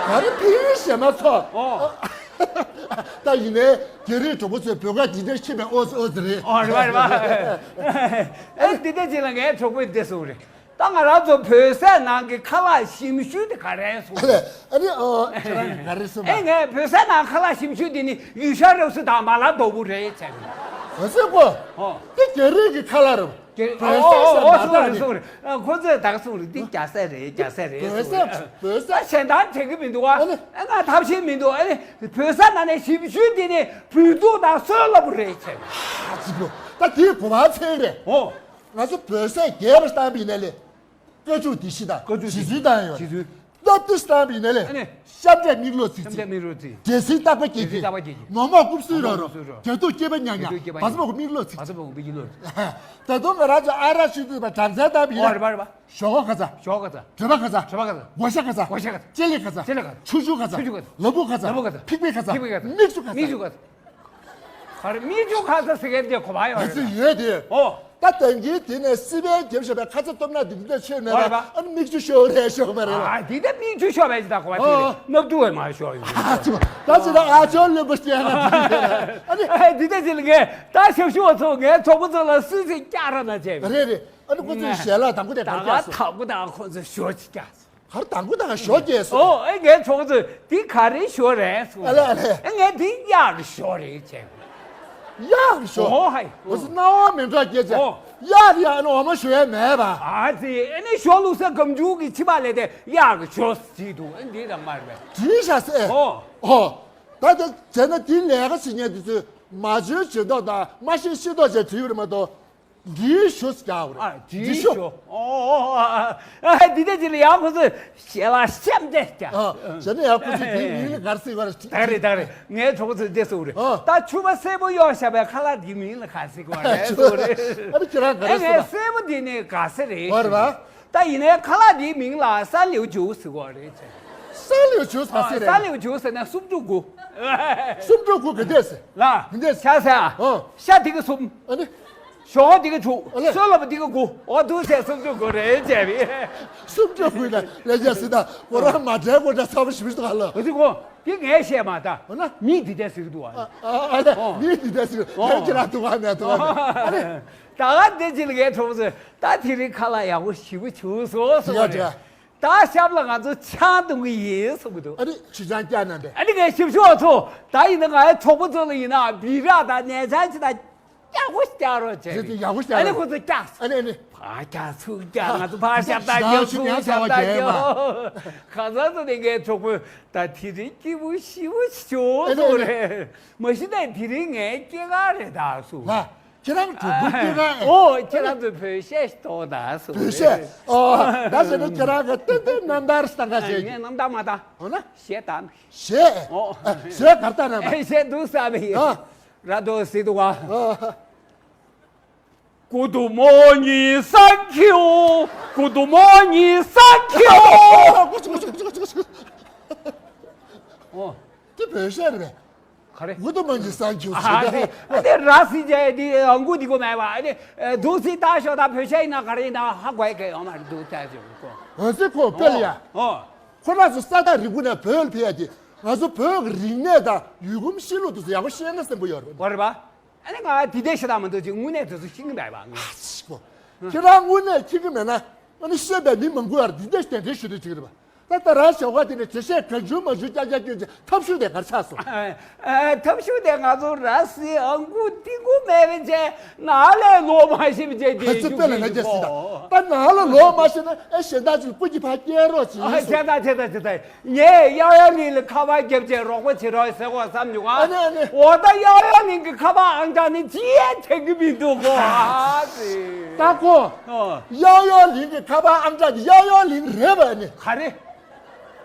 ག་རེ་ཕིང་ཞེ་མ་ཚོ། ཨོ། ད་ཡིན་ནའི་རྒྱ་རིགས་གྲོགས་པོ་ཚོས་བོད་སྐད་འདི་འདྲ་ཤེས་པའི་ཨོ་ཙི་ཨོ་ཙི་རེད། ཨོ་རེད་བ་རེད་བ། ཨེ་འདི་འདྲ་ཅིག་ལ་ངའི་གྲོགས་པོས་འདི་གསུངས་རེད། ད་ང་རང་ཚོ་བོད་ཟས་ནང་གི་ཁ་ལག་ཞིམ་ཤོས་དེ་ག་རེ་གསུངས་རེད། ཨ་ནི་ཨོ་ཁྱེད་རང་གིས་ག་རེ་གསུངས་པ། ཨེ་ངས་བོད་ཟས་ནང་ཁ་ལག་ཞིམ་ཤོས་དེ་ནི་ཡུལ་ཤ་ར་སུ་དང་མ་ལ་རྡོ་བུ་རེད་བྱས། ཨོ་ཙི་ཀོ། ཨོ། དེ་རྒྱ་རིགས་ཀྱི་ཁ་ལག་རེད། རྒྱ་བོད་ཟས་ཨོ་ཟེར་ཨོ་མ་ཨོ་གཏོགས་སོ་རེད་རེད། སོ་རེད། ཨ་ཁོ་ཚོས་ད་ག་སོ་རེད། འདི་རྒྱ་ཟས་རེད། རྒྱ་ཟས་རེད་བོད་སོ་ཟས་རེད། བོད་ཟས། ད་གཞན་དག་བྱེད་ཀྱི་མི་འདུག་ཨ། ཨ་ནི། ཨ་ང་ཐབས་ཤེས་མི་འདུག་ཨ་ནི་བོད་ཟས་ནང་ནས་ཞིམ་ཤོས་འདི་ནི་བོད་ཐུག་དང་སོལ་རླབས་རེད་བྱས། ཨ་ཙི་པོ། ད་དེའི་གོ་བ་ཚད་རེད། ཨོ། ང་ཚོ་བོད་ཟས་རྒྱས་པ་བཏང་བ་ཡིན་ན་ལས། བཀའ་བཅུ་བདེ་སྐྱིད་དང་བཀའ་བཅུ་རྗེ་བཙུན་བཏང་ཡོད་རེད། རྗེ་བཙུན། སློབ་དེབ་བཏང་བ་ཡིན་ན་ལས། ཨ་ནི། ཤམ་འབྲས་མིག་ལོག་ཚིག་ཚིག་བྱམས་པའི་མིག་རོ་ཚིག་རྒྱལ་སྲིད་རྟག་པ་རྒྱལ་རྒྱལ། རྟག་པ་རྒྱལ་རྒྱལ། ངོ་མ་རྐུབ་སུ་རོ་རོ། ངོ་མ་རྐུབ་སུ་རོ། རྒྱ་སྡུག་སྐྱེས་པ་ཉག་ཉག་རྒྱ་སྡུག་སྐྱེས་པ་ཉག་ཉག་བ་སུ་མ་གོ་མིག་ལོག་ཚིག་ཚིག་བ་སུ་མ་གོ་མིག་ལོག་ཚིག་ད་དུང་ང་རང་ཚོ་ཨ་རག་ཤུ་དུས་པ་གྲངས་ཚད་བཏང་བ་ཡིན་ན། ཨོ་རེད་པ་རེད་པ། ཞོག་ཁོག་ག་ཚ། ཞོག་ཁོག་ག་ཚ། གྲོད་པ་ག་ཚ། གྲོད་པ་ག་ཚ། མགོ་ཤ་ག་ཚ། མགོ་ཤ་ག་ཚ། ལྕེ་ལེ་ག་ཚ། ལྕེ་ལེ་ག་ཚ། ཆུ་ཆུ་ག་ཚ། ལུ་གུ་ག་ཚ། ལུ་གུ་ག་ཚ། ཕིག་པའི་ག་ཚ། ཕིག་པའི་ག་ཚ། མིག་ཆུ་ག་ཚ། མིག་ཆུ་ག་ཚ། ག་རེ་མིག་ཆུ་ག་ཚ་ཟེར་མཁན་དེ་གོ་བ་ཡོད་རེད། ཡོད་དེ། ཨོ། ད་ལྟ་གི་དེ་ནས་སི་པན་རྒྱབ་བཞག་པའི་ཁ་ཚ་སྟོབས་ན་འདི་འདི་ཆོད་མེད་པ། ཨ་ནི་མིག་ཆུ་ཤོར་རེད་ཤོར་མ་རེད། ཨ་འདི་ད་མིག་ཆུ་ཤོར་བས་ཅི་ད་གོ་བ་དེ་ཨོ། རེད། སྣབས་དུ་བས་མ་ཤོར་ཡོད། ཨ་ཅི་མ་ད་ཅི་ད་ཨ་ཅོ་ལོན་པོ་སྐྱེ་ན། ཨ་ནི་ཨ་འདི་ད་ཅི་ལ་ངས་ད་ཞབས་ཞུ་བ་ཚོ་ངའི་གྲོགས་པོ་ཚོ་ལ་སུས་ཚེ་བསྐྱར་ར་ན་བྱས། རེད་རེད། ཨ་ནི་ཁོ་ཚོའི་ཞལ་ལག་དང་པོ་དེ་ད་ག་ག་སྐྱག་སོང་། དང་པོ་དང་ཁོ་ཚོས་ཞོ་ཅིག་སྐྱག་སོང་། ག་རེ་དང་པོ་དང་ཞོ་སྐྱག་སོང་། ཨོ་ཨེ་ངའི་གྲོགས་ཚོས་འདི་ག་རེ་ཞོ་རེད་གསུངས། ཨ་ལེ་ཨ་ལེ། ཨེ་ངས་འདི་གཡག་གི་ཞོ་རེད་བྱས། གཡག་གི་ཞོ། ཨོ་ཧའི། ང་ཚོ་སྣང་བ་མི་འདྲ་སྐྱེ་ཅེ། ཨོ། གཡག་རེད་ཨ་ནི་འོ་མ་ཞོ་ཡ་མེད་པ། ཨ་ཙི་ཨེ་ནི་ཞོ་བླུགས་ས་སྒམ་ཆུང་གི་ཕྱི་པག་ལས་དེ་གཡག་གི་ཞོ་བྲིས་འདུག་ཨེ་འདི་རང་མ་རེད་པས། བྲིས་ཤག་ཟེར། ཨོ། ཨོ། ད་ལྟ་བྱས་ན་འདི་ལས་ཀ་བྱེད་མཁན་དེ་ཚོས་མ་བྱོས་བྱེད་མདོག་དང་མ་ཤེས་ཤེས་མདོག་བྱས་བྲིས་ཡོད་རེད་མ་གཏོགས། འདིའི་ཞོ་ཟེར་རྒྱག་རེད། ཨ་འདིའི་འདི་ཞོ། ཞོ། ཨོ་ཨ་འདི་འདྲ་ཅིག་ལ་ཡང་ཁོ་ཚོས་ཞལ་ལག་ཤམ་འདྲ་རྒྱག་ཨ་བྱས་ན་ཡང་ཁོ་ཚོས་འདིའི་མིང་ལ་ག་རེ་ཟེར་བ་རེད། ད་རེད་ད་རེད། ངའི་གྲོགས་ཚོས་འདི་གསུངས་རེད། ཨ་ད་ཕྱུ་པ་སེར་པོ་གཡོགས་བཞག་པའི་ཁ་ལག་འདིའི་མིང་ལ་ག་རེ་ཟེར་གྱི་རེད་གསུངས་རེད། ཨ་ནི་ཁྱེད་རང་ག་རེ་ཨེ་ངའི་གསུངས་པ། སེར་པོ་འདི་ནི་ག་ཟེ་རེད། བར་བ། ད་ཡིན་ནའི་ཁ་ལག་འདིའི་མིང་ལ་ས་ལེའུ་ཇུ་ཟེར་གྱི་རེད་ཟེར། ས་ལེའུ་ཇུ་ཟེར་ཨ་ཟེར་ས་རེད། ལེའུ་ཇུ་ཟེར་ན་སུམ་ཅུ་དགུ། སུམ་ཅུ་དགུ་ག་འདྲས་ཟེར། ལ། ག་འདྲས་ཟེར། ཤ་ཟེར་ཨ། ཨ། ཤ་འདི་ག་གསུམ། ཨ་ནི། ཞོག་ཁོག་འདི་ག་དྲུག་ཨ་ལེ། སོལ་རླབས་འདི་ག་དགུ། འོ་འདུག་ཟེར་སུམ་ཅུ་དགུ་རེད་བྱས་པས། སུམ་ཅུ་དགུ་ལ་ལས་རྒྱ་སྲིད་ད་ཁོ་རང་མ་དྲན་གོ་འདྲ་ཚ་པོ་ཞིག་མི་འདུག་ཨ་ལ། འོ་འདི་གོ་འདི་ངས་བཤད་མ་ད། འོ་ན། མི་འདི་འདྲ་ཟེར་གི་འདུག་ཨ། ཨ་ལེ། ཨོ། མི་འདི་འདྲ་ཟེར་ཨོ། ཁྱེད་ཀྱི་རང་འདུག་ཨ་ནས་འདུག་ཨ་ནས། ཨ་ལེ། ད་ག་འདི་ཅི་ལ་ངས་གྲོགས་ཚོས་ད་དེ་རིང་ཁ་ལག་ཡག་པོ་ཞེ་པོ་བྱུང་སོང་ཟེར་བ་རེད། ད་ཤམ་ལ་ང་ཚོ་ཆང་འཐུང་གི་ཡིན་གསུང་གི་འདུག་ཨ་ནི་ཆུ་ཆང་བཀྱག་ན་འདྲ། ཨ་ནི་ངས་ཞིབ་ཞུ་བ་ཚོ་ད་ཡིན་ན་ང་ཡི་གྲོགས་པོ་ཚོ་ལ་ཡིན་ན་སྦི་རག་དང་ནས་ཆང་ཅི་དང་ཡག་པོ་ཞིག་བཀྱག་རོགས་བྱས། ཡག་པོ་ཞིག་བཀྱག་རོགས། ཨ་ནི་ཁོ་ཚོ་བཀྱགས་སོང་། ཨ་ནི་ཨ་ནི། ཕར་བཀྱག་ཚུར་བཀྱག་ང་ཚོ་ཕར་ཞབས་ཏ་རྒྱོབ་ཚུར་ཞབས་ཏ་རྒྱོབ། གང་ཟག་ཚོ་ནས་ངའི་གྲོགས་པོས་ད་དེ་རིང་སྐྱིད་པོ་ཞེ་པོ་ཞིག་བྱུང་སོང་རེད། མ་གཞི་ནས་དེ་རིང་ངའི་སྐྱེས་སྐར་རེད་ད་གསུངས། ལ། ཁྱེད་རང་གྲོགས་པོའི་སྐྱེས་སྐར་ཨེ། ཨོ་ཁྱེད་རང་ཚོས་བོད་གཞས་ཤིག་གཏོང་དང་གསུངས། བོད་གཞས། ཨོ། ད་བྱས་ན་ཁྱེད་རང་གི་ཏན་ཏན་རྣམ་ཐར་བཏང་ག་བྱས། ངས་རྣམ་ཐར་མ་བཏང་། འོ་ན། གཞས་བཏང་། གཞས། ཨོ། གཞས་ག་རེ་བཏང་ན་མ། གཞས་འདུག་བསམ་པ་ཡིན། ཨ། ར་དོ་སི་དུ་བ། ཨ། Good morning, thank you. Good morning, thank you. ཨོ། དེ་བོད་གཞས་རེད་པས། ག་རེ། Good morning, thank you ཟེར། ཨ་དེ་ཨ་དེ་ར་སི་ཇེ་དེ་ཨང་ཀུ་དེ་གོ་མེད་པ། ཨ་དེ་འདུག་སི་ད་ཤོག་ད་བོད་ཤ་ཡིན་ན་ག་རེ་ཡིན་ན་ཧ་གོ་ཡ་གི་ཡོད་མ་རེད་འདུག་ད་ཅོ་གོ། འོ་ཟེར་གོ་དཔེ་ལ་ཡ། ཨོ། ཁོ་རང་ཚོ་ས་ཐག་རིང་པོ་ནས་བོད་ལ་ཕེབས་ཡ་དེ་ང་ཚོ་བོད་ཀྱི་རིག་གནས་དང་ཡུལ་གོམས་གཤིས་ལུགས་དེ་ཚོ་ཡག་པོ་ཤེས་ན་བསམ་པ་ཡོད་རེད། གོ་རེད་པ། ཨ་ནི་ང་དེ་འདྲ་ཤ་ད་མི་འདུག་ཅིག་དངོས་གནས་དེ་ཚོ་ཤེས་ཀྱི་མེད་པ་ང་། ཨ་ཅིག་གོ། ཁྱེད་རང་དངོས་གནས་ཤེས་ཀྱི་མེད་ན་ཨ་ནི་ཤེས་པའི་མི་མང་པོ་ཡར་འདི་འདྲ་གདན་འདྲེན་ཞུ་འདོད་ཅིག་རེད་པ། ད་ལྟ་རང་ཞོགས་ཀ་དེ་ནས་ཇེ་ཤེས་གང་བྱུང་མ་བྱུང་ཀྱག་ཀྱག་སྐྱོན་ཅིག་ཐབས་ཤུགས་དེ་གར་ཆགས་སོང་། ཨ། ཨ། ཐབས་ཤུགས་དེ་ང་ཚོ་ར་སི་ཨང་ཀུ་ཏི་ཀུ་མེད་པའི་ཆེད་ནང་ལས་ལོག་མ་ཤེས་པའི་ཆེད་དེ་ཅི་དཔེ་ལ་ན་རྒྱ་སྲིད་ད། ད་ནང་ལ་ལོག་མ་ཤེས་ན་ཨེ་གཞན་དག་ཅིག་སྤུ་གྱི་ཕ་སྐྱེལ་རོགས་བྱེད་ཨ། སོང་། ཆེ་ད་ཆེ་ད་ཆེ་ད། ངས་ཡང་ཡང་ལིན་ལ་ཁ་པར་བརྒྱབ་བྱས་རོགས་པ་བྱེད་རོགས་ཟེར་གོ་བསམ་མྱོང་ཨ། ཨ་ནི་ཨ་ནི། འོ་ད་ཡང་ཡང་ལིན་གྱི་ཁ་པར་ཨང་གྲངས་ནི་ཅི་ཡང་དྲན་གྱི་མི་འདུག་གོ་ཨ་ཙི། ད་གོ། ཨོ། ཡང་ཡང་ལིན་གྱི་ཁ་པར་ཨང་གྲངས་ནི་ཡང་ཡང་ལིན་རེད་པ་ཨ་ནི། ག་རེ།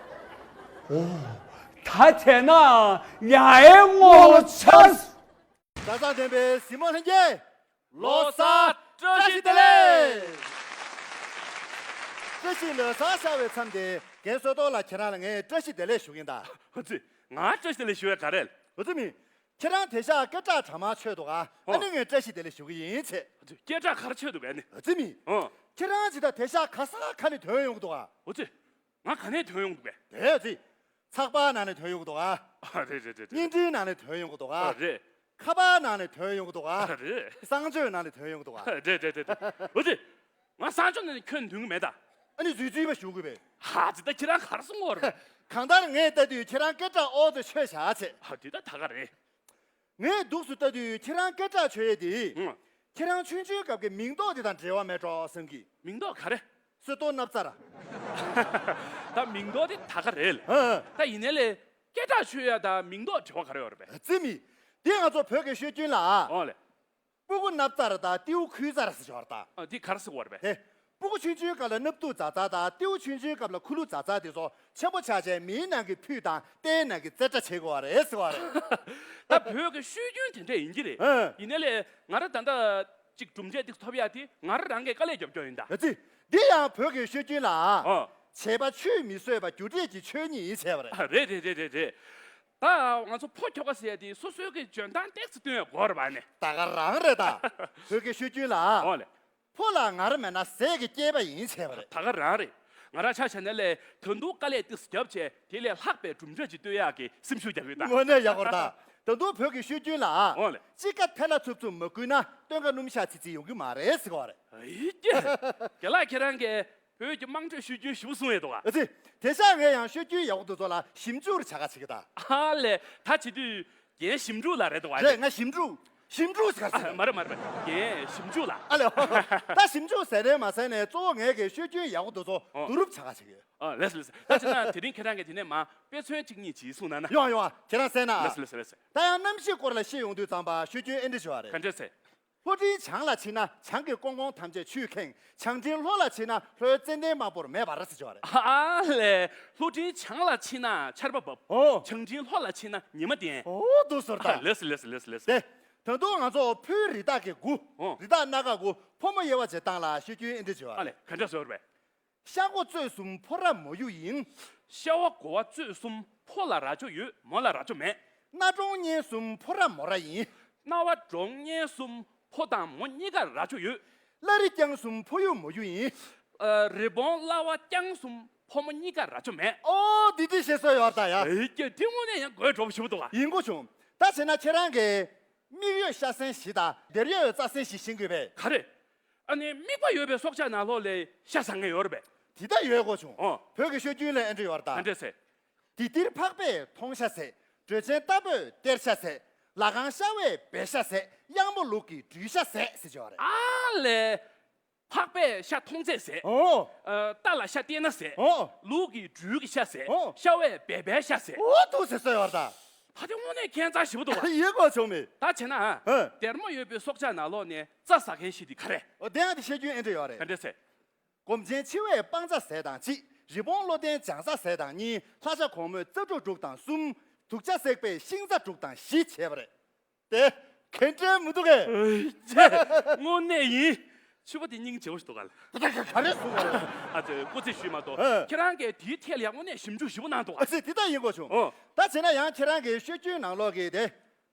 ཨོ། ད་བྱས་ན་ཡ་ཨེ་ངོ་ཚ། གྲྭ་ཚང་བསྟན་པའི་གཟིགས་མོ་ལྷན་རྒྱས། ལོ་གསར་བཀྲ་ཤིས་བདེ་ལེགས། བཀྲ་ཤིས་ལོ་གསར་ཤར་བའི་མཚམས་དེ་རྒན་བསོད་རྡོར་ལགས་ཁྱེད་རང་ལ་ངས་བཀྲ་ཤིས་བདེ་ལེགས་ཞུ་གིན་ད། ཨ་ཙི། ང་བཀྲ་ཤིས་བདེ་ལེགས་ཞུ་ཡ་ག་རེ། ཨ་ཙི་མི། ཁྱེད་རང་དེ་ཤག་སྐད་གྲགས་གྲ་མ་ཆོད་འདུག་ཨ། ཨ་ཨོ། ནི་ངས་བཀྲ་ཤིས་བདེ་ལེགས་ཞུ་གི་ཡིན་ཚེ། ཨ་ཙི། སྐད་གྲགས་ག་རེ་ཆོད་འདུག་གས་ནི། ཨ་ཙི་མི། ཨོ། ཁྱེད་རང་ཇི་ལྟར་དེ་ཤག་ག་ས་ག་ནས་ཐོན་ཡོང་གི་འདུག་ཨ། ཨ་ཙི། ང་ག་ནས་ཐོན་ཡོང་འདུག་གས། དེ་ཨ་ཙི། ཚགས་པར་ནང་ནས་ཐོན་ཡོང་གི་འདུག་ཨ། ཨ་རེད་རེད་རེད་རེད། བརྙན་འཕྲིན་ནང་ནས་ཐོན་ཡོང་གི་འདུག་ཨ། ཨ་རེད། ཁ་པར་ནང་ནས་ཐོན་ཡོང་གི་འདུག་ཨ། ཨ་རེད། གསང་སྤྱོད་ནང་ནས་ཐོན་ཡོང་གི་འདུག་ཨ། ཨ་རེད་རེད་རེད་རེད། འོ་ཙི། ང་གསང་སྤྱོད་ནང་ནས་ཁྱོན་ཐོན་གི་མེད་ད། ཨ་ནི་རྫུས་རྫུས་པ་ཞུ་དགོས་པས། ཧ་ཙི། ད་ཁྱེད་རང་ག་རེ་གསུང་གི་ཡོད་རེད་པས། གང་ལྟར་ངས་ལྟ་དུས་ཁྱེད་རང་སྐད་གྲགས་ཨོ་ཙི་ཆོད་བཞག་ཚེ། ཧ་དེ་ད་ད་ག་རེད། ངས་འདུག་སུ་ལྟ་དུས་ཁྱེད་རང་སྐད་གྲགས་ཆོད་ཡས་དེ། ཨང་། ཁྱེད་རང་ཆུང་ཆུང་སྐབས་ཀྱི་མིང་འདོགས་དེ་དང་འབྲེལ་བ་མེད་འགྲོ་བསམ་གི། མིང་འདོགས་ག་རེ། བསོད་རྡོར་ནབ་ཙར། ད་མིང་འདོགས་དེ་ད་ག་རེད། ཨ་ཨ། ད་ཡིན་ནའི་ལས་སྐད་གྲགས་ཆོད་ཡ་དང་མིང་འདོགས་འབྲེལ་བ་ག་རེ་ཡོད་རེད་པས། ཙི་མི། འདི་ང་ཚོ་བོད་ཀྱི་ཤོད་རྒྱུན་ལ། ཨོ་ལེ། སྤུ་གུ་ནབ་ཙར་དང་ཏེའུ་ཁུ་ཙར་ཟེར་ཞོར་དང་། ཨ་འདི་ག་རེ་ཟེར་བ་རེད་པས། དེ། སྤུ་གུ་ཆུང་ཆུང་སྐབས་ལ་སྣབས་དུག་ཛ་ཛ་དང་ཏེའུ་ཆུང་ཆུང་སྐབས་ལ་ཁུ་ལུ་ཛ་ཛ་དེ་ཚོ་ཆེན་པོ་ཆགས་བྱས་མིའི་ནང་གི་ཕུད་དང་རྟའི་ནང་གི་རྩེ་གྲ་བྱེད་དགོས་པ་རེད་ཟེར་བ་རེད། ད་བོད་ཀྱི་ཤོད་རྒྱུན་དེ་འདྲས་ཡིན་གྱི་རེད། ཨ། ཡིན་ནའི་ལས་ང་རང་ད་ལྟ་ཅིག་གྲུབ་འབྲས་ཏིག་ཐོབ་ཡ་དེ་ང་རང་རང་གིས་དཀའ་ལས་རྒྱབ་རྒྱུ་ཡིན་ད། ཡ་ཙི། འདི་ཡང་བོད་ཀྱི་ཤོད་རྒྱུན་ལ། ཨོ། བྱས་པ་ཆུད་མི་བཟོད་པ་རྒྱུ་འབྲས་ཀྱི་ཆོས་ཉིད་ཡིན་བྱས་པ་རེད། ཨ་རེད་རེད་རེད་རེད་རེད། ད་ང་ཚོ་ཕོ་ཁྱོ་ག་ཟེར་ཡ་དེ་སོ་སོའི་གི་འཇོན་ཐང་ཏོག་ཙམ་སྟོན་ཡ་དགོས་རེད་པ་ནི། ད་ག་རང་རེད་ད། བོད་ཀྱི་ཤོད་རྒྱུན་ལ། ཨོ་ལེ། ཕོ་ལ་ངར་མེད་ན་ཟས་ཀྱི་སྐྱེས་པ་ཡིན་བྱས་པ་རེད། ད་ག་རང་རེད། ང་རང་ཆ་བཞག་ན་ལས་ད་དུང་དཀའ་ལས་ཏོག་ཙམ་རྒྱབ་བྱས་དེ་ལས་ལྷག་པའི་གྲུབ་འབྲས་ཅིག་སྟོན་ཡག་གི་སེམས་ཤུགས་རྒྱག་གི་ཡོད་ད། དངོས་གནས་ཡག་པོ་རེད་ད། ད་དུང་བོད་ཀྱི་ཤོད་རྒྱུན་ལ། ཨོ་ལེ། དཔྱིད་ཀ་ཐལ་ལ་ཚུབ་ཚུབ་མ་བསྐུལ་ན་སྟོན་ཁ་སྣུམ་ཤ་ཚིལ་ཚིལ་ཡོང་གི་མ་རེད་ཟེར་བ་རེད། ཨི་ཀྱེ། རྒན་ལགས་ཁྱེད་རང་གིས་བོད་ཀྱི་དམངས་ཁྲོད་ཤོད་རྒྱུན་ཞིབ་པོ་གསུང་ཡས་འདུག་ག། ཨ་ཙི། དེང་སང་ངས་ཡང་ཤོད་རྒྱུན་ཡག་པོ་དེ་ཚོ་ལ་ཞིབ་འཇུག་བྱ་ག་བྱེད་ཀྱི་ད། ཨ་ལས། ད་བྱེད་དུས་རྒན་ཞིབ་འཇུག་ལགས་རེད་འདུག་ག། རེད། ང་ཞིབ་འཇུག་ཞིབ་འཇུག་ཟེར་ག་ཟེར། ཨ་མ་རེད་མ་རེད་མ་རེད། རྒན་ཞིབ་འཇུག་ལགས། ཨ་ལས། ད་ཞིབ་འཇུག་ཟེར་རེད་མ་ཟེར་ནས་གཙོ་བོ་ངས་གི་ཤོད་རྒྱུན་ཡག་པོ་དེ་ཚོ་ཨོ། བསྡུ་རུབ་བྱ་ག་བྱེད་ཀྱི་ཡོད། ཨ་ལགས་སོ་ལགས་སོ། ད་བྱས་ན་དེ་རིང་ཁྱེད་རང་གིས་དེ་ནས་མ་དཔེ་མཚོན་གཅིག་གཉིས་ཅིག་གསུངས་གནང་ན། ཡོང་ཡོང་། ཁྱེད་རང་གསན་ན། ལགས་སོ་ལགས་སོ་ལགས་སོ། ད་ཡང་གནམ་གཤིས་སྐོར་ལ་བཤད་ཡོང་དུས་ཙམ་པ་ཤོད་རྒྱུན་ཨེ་འདྲ་ཞུ་བ་རེད། ག་འདྲ་ཟེར། ལྷོ་སྤྲིན་བྱང་ལ་ཕྱིན་ན་བྱང་གི་ཀོང་ཀོང་ཐམས་ཅད་ཆུས་ཁེངས། བྱང་སྤྲིན་ལྷོ་ལ་ཕྱིན་ན་ལྷོའི་ཙན་དན་དམར་པོར་མེ་འབར་ཟེར་ཞུ་བ་རེད། ཨ་ལས། ལྷོ་སྤྲིན་བྱང་ལ་ཕྱིན་ན་ཆར་པ་འབབ། ཨོ། བྱང་སྤྲིན་ལྷོ་ལ་ཕྱིན་ན་ཉི་མ་བསྟན། ཨོ་འདུག་ཟེར་ད། ཨ་ལགས་སོ་ལགས་སོ་ལགས་སོ་ལགས་སོ། དེ། ད་དུང་ང་ཚོ་ཕོའི་རི་དྭགས་ཀྱི་དགུ། ཨོ། རི་དྭགས་སྣ་ཁ་དགུ་ཕོ་མོ་དབྱེ་བ་བྱེད་སྟངས་ལ་ཤོད་རྒྱུན་ཨེ་འདྲ་ཞུ་བ་རེད། ཨ་ལས། ག་འདྲ་ཟེར་བ་རེད། ཤ་སྒོ་གཙོད་གསུམ་ཕོ་ར་མོ་ཡུ་ཡིན། ཤ་བ་སྒོ་བ་གཙོད་གསུམ་ཕོ་ལ་རྭ་ཅོ་ཡོད་མོ་ལ་རྭ་ཅོ་མེད། སྣ་གྲོང་གཉན་གསུམ་ཕོ་ར་མོ་ར་ཡིན། སྣ་བ་གྲོང་གཉན་གསུམ་ཕོ་དང་མོ་གཉིས་ཀར་རྭ་ཅོ་ཡོད། བླ་རི་རྐྱང་གསུམ་ཕོ་ཡུ་མོ་ཡུ་ཡིན། ཨ། རི་བོང་གླ་བ་རྐྱང་གསུམ་ཕོ་མོ་གཉིས་ཀར་རྭ་ཅོ་མེད། ཨོ་འདི་འདི་ཤེས་སོ་ཡོད་ད་ཡ། ཨེ་ཀྱེ་འདི་དངོས་གནས་ཡང་དགོད་བྲོ་པོ་ཞེ་པོ་འདུག་ག། ཡིན་དགོས་བྱུང་། ད་བྱས་ན་ཁྱེད་རང་གིས། མིག་ཡོད་ཤ་ཟན་བཞི་དང་སྡེར་ཡོད་རྩྭ་ཟན་བཞི་ཤེས་ཀྱི་ཡོད་པས། ག་རེ། ཨ་ནི་མིག་པ་ཡོད་པའི་སྲོག་ཆགས་ནང་ལོགས་ལས་ཤ་ཟ་མཁན་ཡོད་རེད་པས། དེ་ལྟར་ཡོད་དགོས་བྱུང་། ཨོ། བོད་ཀྱི་ཤོད་རྒྱུན་ལ་ཨེ་འདྲ་ཡོད་རེད་ད། ག་འདྲས་ཟེར། དེ་ལྟར་ཕག་པས་མཐོང་ཤ་ཟད། འགྲོས་ཆེན་རྟ་ཕོས་སྟེར་ཤ་ཟད། ལ་ཁང་ཤ་བས་སྦལ་ཤ་ཟད། གཡང་མོ་ལུག་གིས་སྦྲུལ་ཤ་ཟད་ཟེར་གྱི་ཡོད་རེད། ཨ་ལས། ཕག་པས་ཤ་མཐོང་ཚད་ཟད། ཨོ། ཨ། རྟ་ལ་ཤ་སྟེར་ན་ཟད། ཨོ། ལུག་གིས་སྦྲུལ་གྱི་ཤ་ཟད། ཨོ། ཤ་བས་སྦལ་པའི་ཤ་ཟད། ཨོ་འདུག་ཟེར་སྲོལ་ཡོད་རེད་ད། ད་དེ་དངོས་གནས་ཁྱད་མཚར་ཞེ་པོ་འདུག་ག། ཡིན་དགོས་བྱུང་མེད། ད་བྱས་ན། ཨ། སྡེར་མོ་ཡོད་པའི་སྲོག་ཆགས་ནང་ལོགས་ནས་རྩྭ་ཟ་མཁན་ཞིག་དེ་ག་རེ། ཨོ་དེ་ཡང་དེ་བཤད་རྒྱུན་ཨེ་འདྲ་ཡོད་རེད། ག་འདྲས་ཟེར། སྒོམ་ཆེན་འཆི་བས་སྤང་རྩྭ་ཟས་དང་གཅིག། རི་བོང་བློ་ལྡན་ལྗང་རྩྭ་ཟས་དང་གཉིས། ལྷ་བྱ་གོང་མོས་རྩྭ་ཕྲུག་དྲུག་དང་གསུམ། དུག་བྱ་སྲེག་པས་ཤིང་རྩྭ་དྲུག་དང་བཞི་བྱས་པ་རེད། དེ་གན་འདྲའི་མི་འདུག་གས། ཨེ་ཅེ། དངོས་གནས་ཡིན། ཕྱུ་པ་དེ་སྙིང་རྗེ་པོ་ཞིག་འདུག་ག་ལ། ད་ལྟ་ག་རེ་གསུང་བ་རེད། ཨ་ཙི། སྐུ་ཚེ་ཞུས་མ་གཏོགས། ཨ། ཁྱེད་རང་གིས་དེའི་ཐད་ལ་ཡང་དངོས་གནས་ཞིབ་འཇུག་ཞིབ་པོ་གནང་འདུག་ག། ཨ་ཙི། དེ་ལྟར་ཡིན་དགོས་བྱུང་། ཨོ། ད་བྱས་ན་ཡང་ཁྱེད་རང་གིས་ཤོད་རྒྱུན་ནང་ལོགས་ཀྱི་དེ།